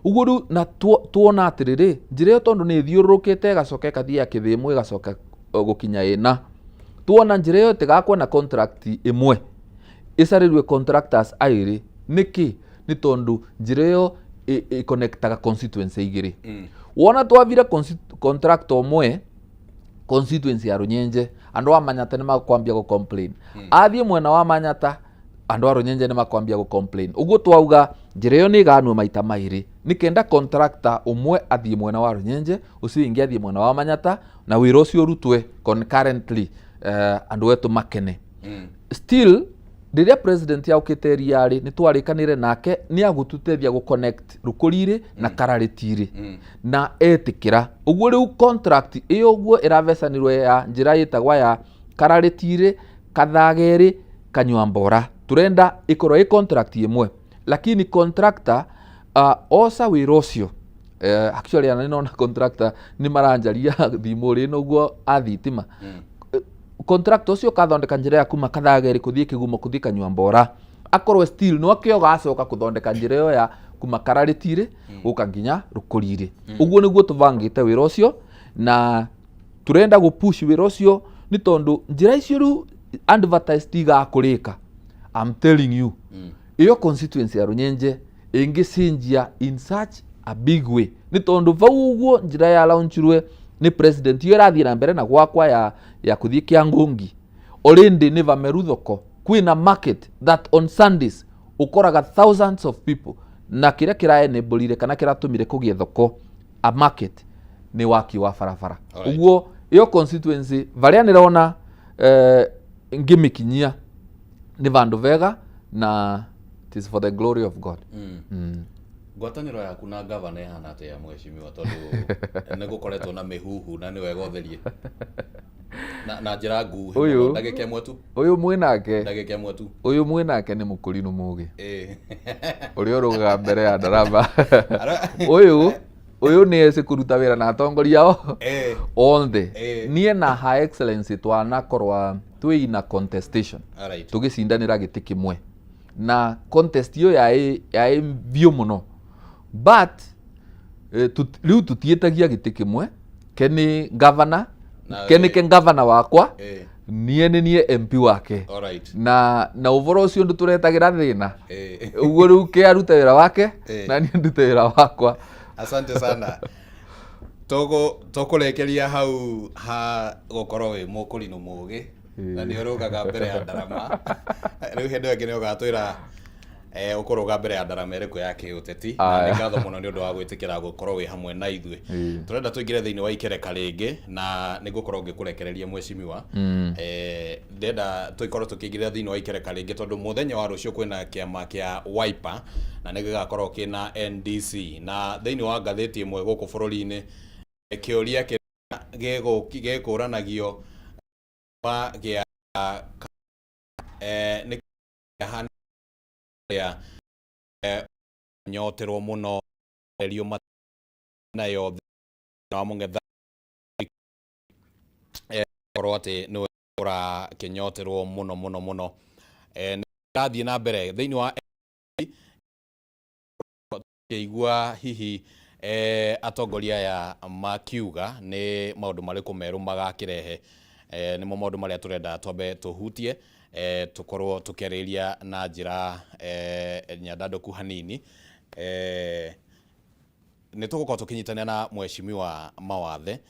ũguo rĩu, na tuona atĩrĩrĩ, njĩra ĩyo tondũ nĩ ĩthiũrũrũkĩte ĩgacoka ĩkathiĩ Kĩthĩmũ, ĩgacoka gũkinya ĩna, tuona njĩra ĩyo ĩtigakwo na contract ĩmwe, ĩcarĩrue contractors aĩrĩ. Nĩkĩ? Nĩ tondũ njĩra ĩyo ĩconnectaga constituency igĩrĩ. Wona twavire contractor ũmwe constituency ya Runyenje, andũ a Manyata nĩ makwambia gũ complain. Athiĩ mwena wa Manyata, andũ a Runyenje nĩ makwambia gũ complain. Ũguo twauga njĩra ĩyo nĩ ĩganwo maita maĩrĩ nĩ kenda contractor ũmwe athiĩ mwena wa Runyenje, ũcio ũngĩ athiĩ mwena wa Manyata, na wĩra ũcio ũrutwe concurrently, andũ etu makene. Still rĩrĩa president yaũkĩte riarĩ nĩ twarĩkanĩre nake nĩ agũtũteithia gũ connect Rũkũri-rĩ na Kararĩti-rĩ, na etĩkĩra ũguo. Rĩu contract ĩyo ũguo ĩrabecanirwo ya njĩra ĩtagwa ya Kararĩti-rĩ, Kathagerĩ, Kanyuambora, tũrenda ĩkorwo ĩ contract ĩmwe, lakini contractor oca wĩra ũcio. Actually ana nĩnona contractor nĩ maranjaria thimũ rĩ ũguo a thitima. Contractor ũcio ũkathondeka njĩra ya kuma Kathageri kũthiĩ Kĩgumo kũthiĩ Kanyuambora, akorwo still no akĩo gacoka kũthondeka njĩra ĩyo ya kuma Kararĩti-rĩ gũka nginya Rũkũri-rĩ. Ũguo nĩguo tũbangĩte wĩra ũcio, na tũrenda gũ push wĩra ũcio nĩ tondũ njĩra icio rĩu advertised igakũrĩka. I'm telling you, ĩyo constituency ya Runyenje ĩngĩcenjia in such a big way, nĩ tondũ vau ũguo njĩra ya launchirwe nĩ president iyo ĩrathiĩ na mbere na gwakwa ya kũthiĩ Kĩangũngi, already nĩ vameru thoko, kwĩna market that on Sundays ũkoraga thousands of people, na kĩrĩa kĩraenableire kana kĩratũmire kũgĩe thoko a market nĩ waki wa barabara. Ũguo ĩyo constituency varĩa nĩrona Ngĩmĩkinyia nĩ vandũ vega na it is for the glory of God. Ngwatanĩro yaku na gavana ĩhana atĩa, mheshimiwa? Tondũ nĩ gũkoretwo na mĩhuhu na nĩ wega ũtherie na njĩra nguhĩ Ũyũ- mũno. Ndagĩka ĩmwe tu. Ũyũ mwĩnake. Ndagĩka ĩmwe tu. Ũyũ mwĩnake nĩ mũkũrinũ mũgĩ ũrĩa ũrũgaga mbere ya ndarama. Ũyũ nĩ ecĩ kũruta wĩra na atongoria ao othe. Niĩ na Her Excellency twanakorwa twĩ ina contestation, tũgĩcindanĩra gĩtĩ kĩmwe, na contest iyo yaĩ biũ mũno, but rĩu tũtiĩtagia gĩtĩ kĩmwe. Ke nĩ governor, ke nĩ ke governor wakwa, niĩ nĩ niĩ MP wake. Na ũboro ũcio ndũtũretagĩra thĩna. Ũguo rĩu ke arute wĩra wake na niĩ ndute wĩra wakwa. Asante sana. Tũkũrĩkĩria hau ha gũkorwo wĩ mũkũrinũ mũgĩ na nĩ ũrũgaga mbere ya ndarama. Rĩu hĩndĩ ĩyo ĩngĩ nĩ ũgatwĩra ũkũrũga mbere ya ndarama ĩrĩkũ ya kĩũteti. Na nĩ ngatho mũno nĩ ũndũ wa gwĩtĩkĩra gũkorwo wĩ hamwe na ithuĩ. Tũrenda tũingĩre thĩinĩ wa ikereka rĩngĩ na nĩ ngũkorwo ngĩkũrekereria, mheshimiwa. Ndĩrenda tũikorwo tũkĩingĩra thĩinĩ wa ikereka rĩngĩ tondũ mũthenya wa rũciũ kwĩna kĩama kĩa Wiper na nĩ gĩgakorwo kĩna NDC, na thĩinĩ wa ngathĩti ĩmwe gũkũ bũrũri-inĩ kĩũria kĩrĩa gĩkũranagio gĩa nĩ kĩhana nyoterwo mũno erio nayo wa mũng'etha korwo atĩ nĩwe ũrakĩnyoterwo mũno mũno mũno. Nĩ rathiĩ na mbere thĩinĩ wa kĩigua hihi atongoria aya makiuga nĩ maũndũ marĩkũ merũ magakĩrehe. Nĩmo maũndũ marĩa tũrenda twambe tũhutie, tũkorwo tũkĩarĩrĩria na njĩra nyandandũku hanini. Nĩ tũgũkorwo tũkĩnyitanĩra na mheshimiwa Mawathe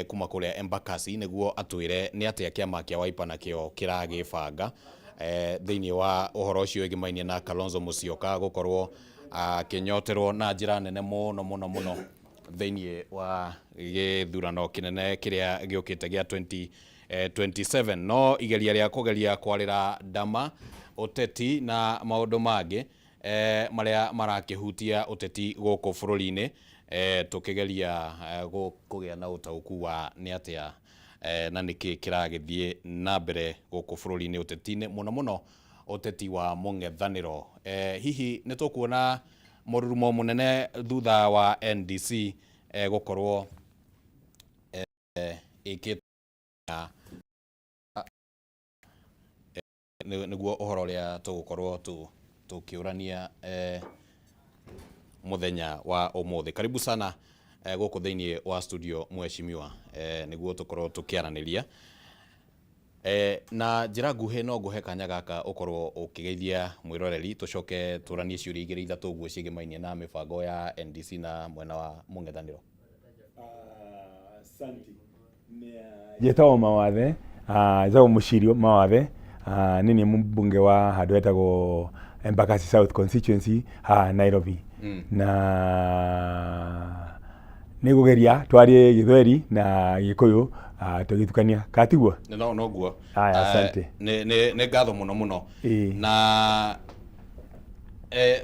kuma kũrĩa Embakasi nĩguo atwĩre nĩ atĩa kĩama kĩa Wiper nakĩo kĩragĩbanga thĩinĩ wa ũhoro ũcio wĩgĩmainie na Kalonzo Musyoka gũkorwo akĩnyoterwo na njĩra nene mũno mũno mũno thĩinĩ wa gĩthurano kĩnene kĩrĩa gĩũkĩte gĩa 2027. No igeria rĩa kũgeria kwarĩra ndama ũteti na maũndũ mangĩ marĩa marakĩhutia ũteti gũkũ bũrũri-inĩ, tũkĩgeria kũgĩa na ũtaũku wa nĩ atĩa na nĩkĩ kĩragĩthiĩ na mbere gũkũ bũrũri-inĩ ũteti-inĩ, mũno mũno ũteti wa mũng'ethanĩro. Hihi nĩ tũkuona mũrurumo mũnene thutha wa NDC gũkorwo ĩkĩte nĩguo ũhoro ũrĩa tũgũkorwo tũkĩũrania mũthenya wa ũmũthĩ. Karibu sana gũkũ thĩinĩ wa studio, mheshimiwa, nĩguo tũkorwo tũkĩaranĩria na njĩra nguhĩ. No ngũhe kanya gaka ũkorwo ũkĩgeithia mwĩroreri, tũcoke tũranie ciũria igĩrĩ ithatũ ũguo ciĩgĩmainie na mĩbango ya NDC na mwena wa mũng'ethanĩro. Njĩtagwo Mawathe, njĩtagwo Mũcirio Mawathe, nĩ niĩ mũmbunge wa handũ hetagwo Embakasi South Constituency haha Nairobi. Na nĩ ngũgeria twarie Gĩthweri na Gĩkũyũ tũgĩtukania, kana tiguo? No noguo. Haya, asante. Nĩ ngatho mũno mũno. Na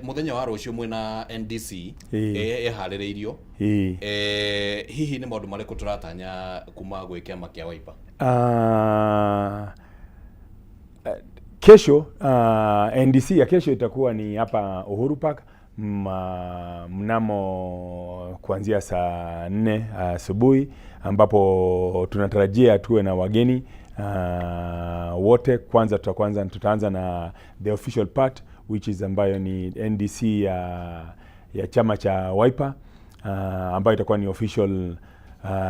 mũthenya wa rũciũ mwĩna NDC ĩharĩrĩirio. Hihi nĩ maũndũ marĩkũ tũratanya kuma gwĩ kĩama kĩa Wiper? Kesho NDC ya kesho itakuwa ni hapa Uhuru Park mnamo kuanzia saa 4 asubuhi, ambapo tunatarajia tuwe na wageni wote. Kwanza tutaanza na the official part, which is ambayo ni NDC ya chama cha Wiper, ambayo itakuwa ni official,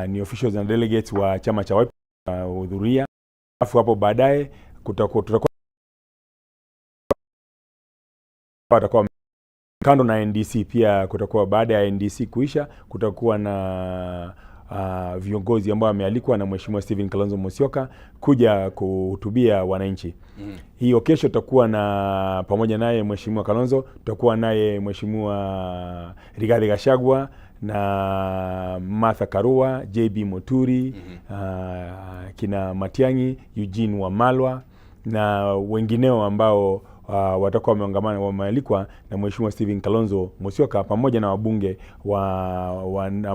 ni officials na delegates wa chama cha Wiper hudhuria. Alafu hapo baadaye kutakuwa watakuwa kando na NDC, pia kutakuwa, baada ya NDC kuisha, kutakuwa na viongozi ambao wamealikwa na Mheshimiwa Stephen Kalonzo Musyoka kuja kuhutubia wananchi. Hiyo kesho tutakuwa na pamoja naye Mheshimiwa Kalonzo, tutakuwa naye Mheshimiwa Rigathi Gachagua na Martha Karua, JB Muturi, kina Matiang'i, Eugene Wamalwa, na wengineo ambao watakuwa wameongamana, wamealikwa na Mheshimiwa Stephen Kalonzo Musyoka pamoja na wabunge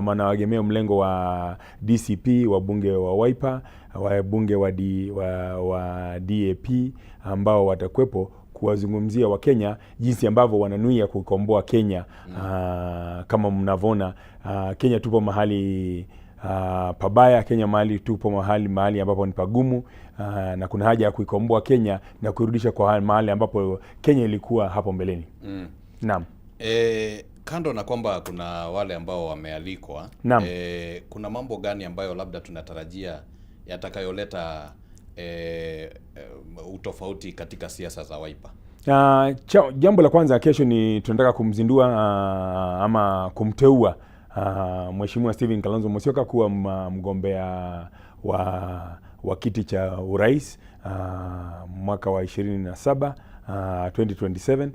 wanaoegemea mlengo wa DCP, wabunge wa Wiper, wabunge wa DAP ambao watakuwepo kuwazungumzia Wakenya jinsi ambavyo wananuia kuikomboa Kenya. Kama mnavyoona, Kenya tupo mahali pabaya. Kenya mahali tupo mahali ambapo ni pagumu, na kuna haja ya kuikomboa Kenya na kuirudisha kwa mahali ambapo Kenya ilikuwa hapo mbeleni. Naam. Kando na kwamba kuna wale ambao wamealikwa, Naam. kuna mambo gani ambayo labda tunatarajia yatakayoleta utofauti katika siasa za Wiper? Jambo la kwanza kesho ni tunataka kumzindua ama kumteua Mheshimiwa Stephen Kalonzo Musyoka kuwa mgombea wa kiti cha urais mwaka wa 27, 2027.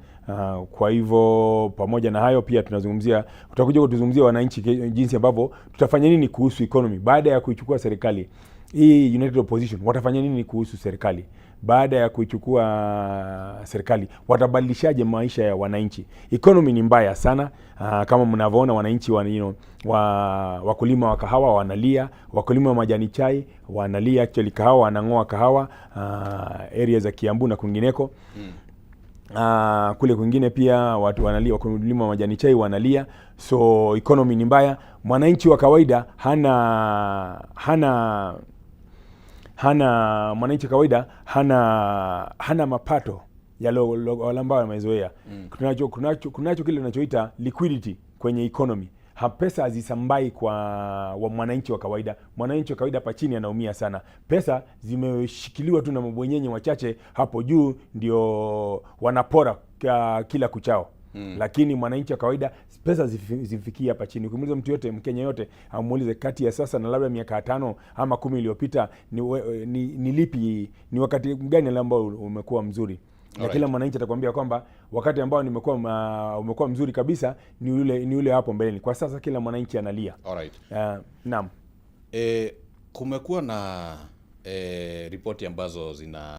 Kwa hivyo pamoja na hayo pia tutakuja kutuzungumzia wananchi jinsi ambavyo tutafanya nini kuhusu economy baada ya kuichukua serikali hii. United Opposition watafanya nini kuhusu serikali baada ya kuichukua serikali? Watabadilishaje maisha ya wananchi? Economy ni mbaya sana. Kama mnavyoona wananchi wa, you know, wa, wakulima wa kahawa wanalia, wakulima wa majani chai wanalia, actually kahawa wanang'oa kahawa area za Kiambu na kwingineko. Kule kwingine pia watu wanalia, wakulima wa majani chai wanalia, so economy ni mbaya. Mwananchi wa kawaida hana hana hana mwananchi wa kawaida hana mapato yale ambayo wamezoea. Kunacho kile tunachoita liquidity kwenye economy. Pesa hazisambai kwa mwananchi wa kawaida. Mwananchi wa kawaida hapa chini anaumia sana. Pesa zimeshikiliwa tu na mabwenyenye wachache hapo juu, ndio wanapora kila kuchao. Lakini mwananchi wa kawaida pesa zimfikie hapa chini. Ukimuuliza mtu yote, Mkenya yote, amuulize kati ya sasa na labda miaka 5 ama 10 iliyopita ni lipi, ni wakati gani ambao umekuwa mzuri? Na kila mwananchi atakwambia kwamba wakati ambao umekuwa mzuri kabisa ni ule hapo mbeleni. Kwa sasa kila mwananchi analia. Naam. Kumekuwa na ripoti ambazo zina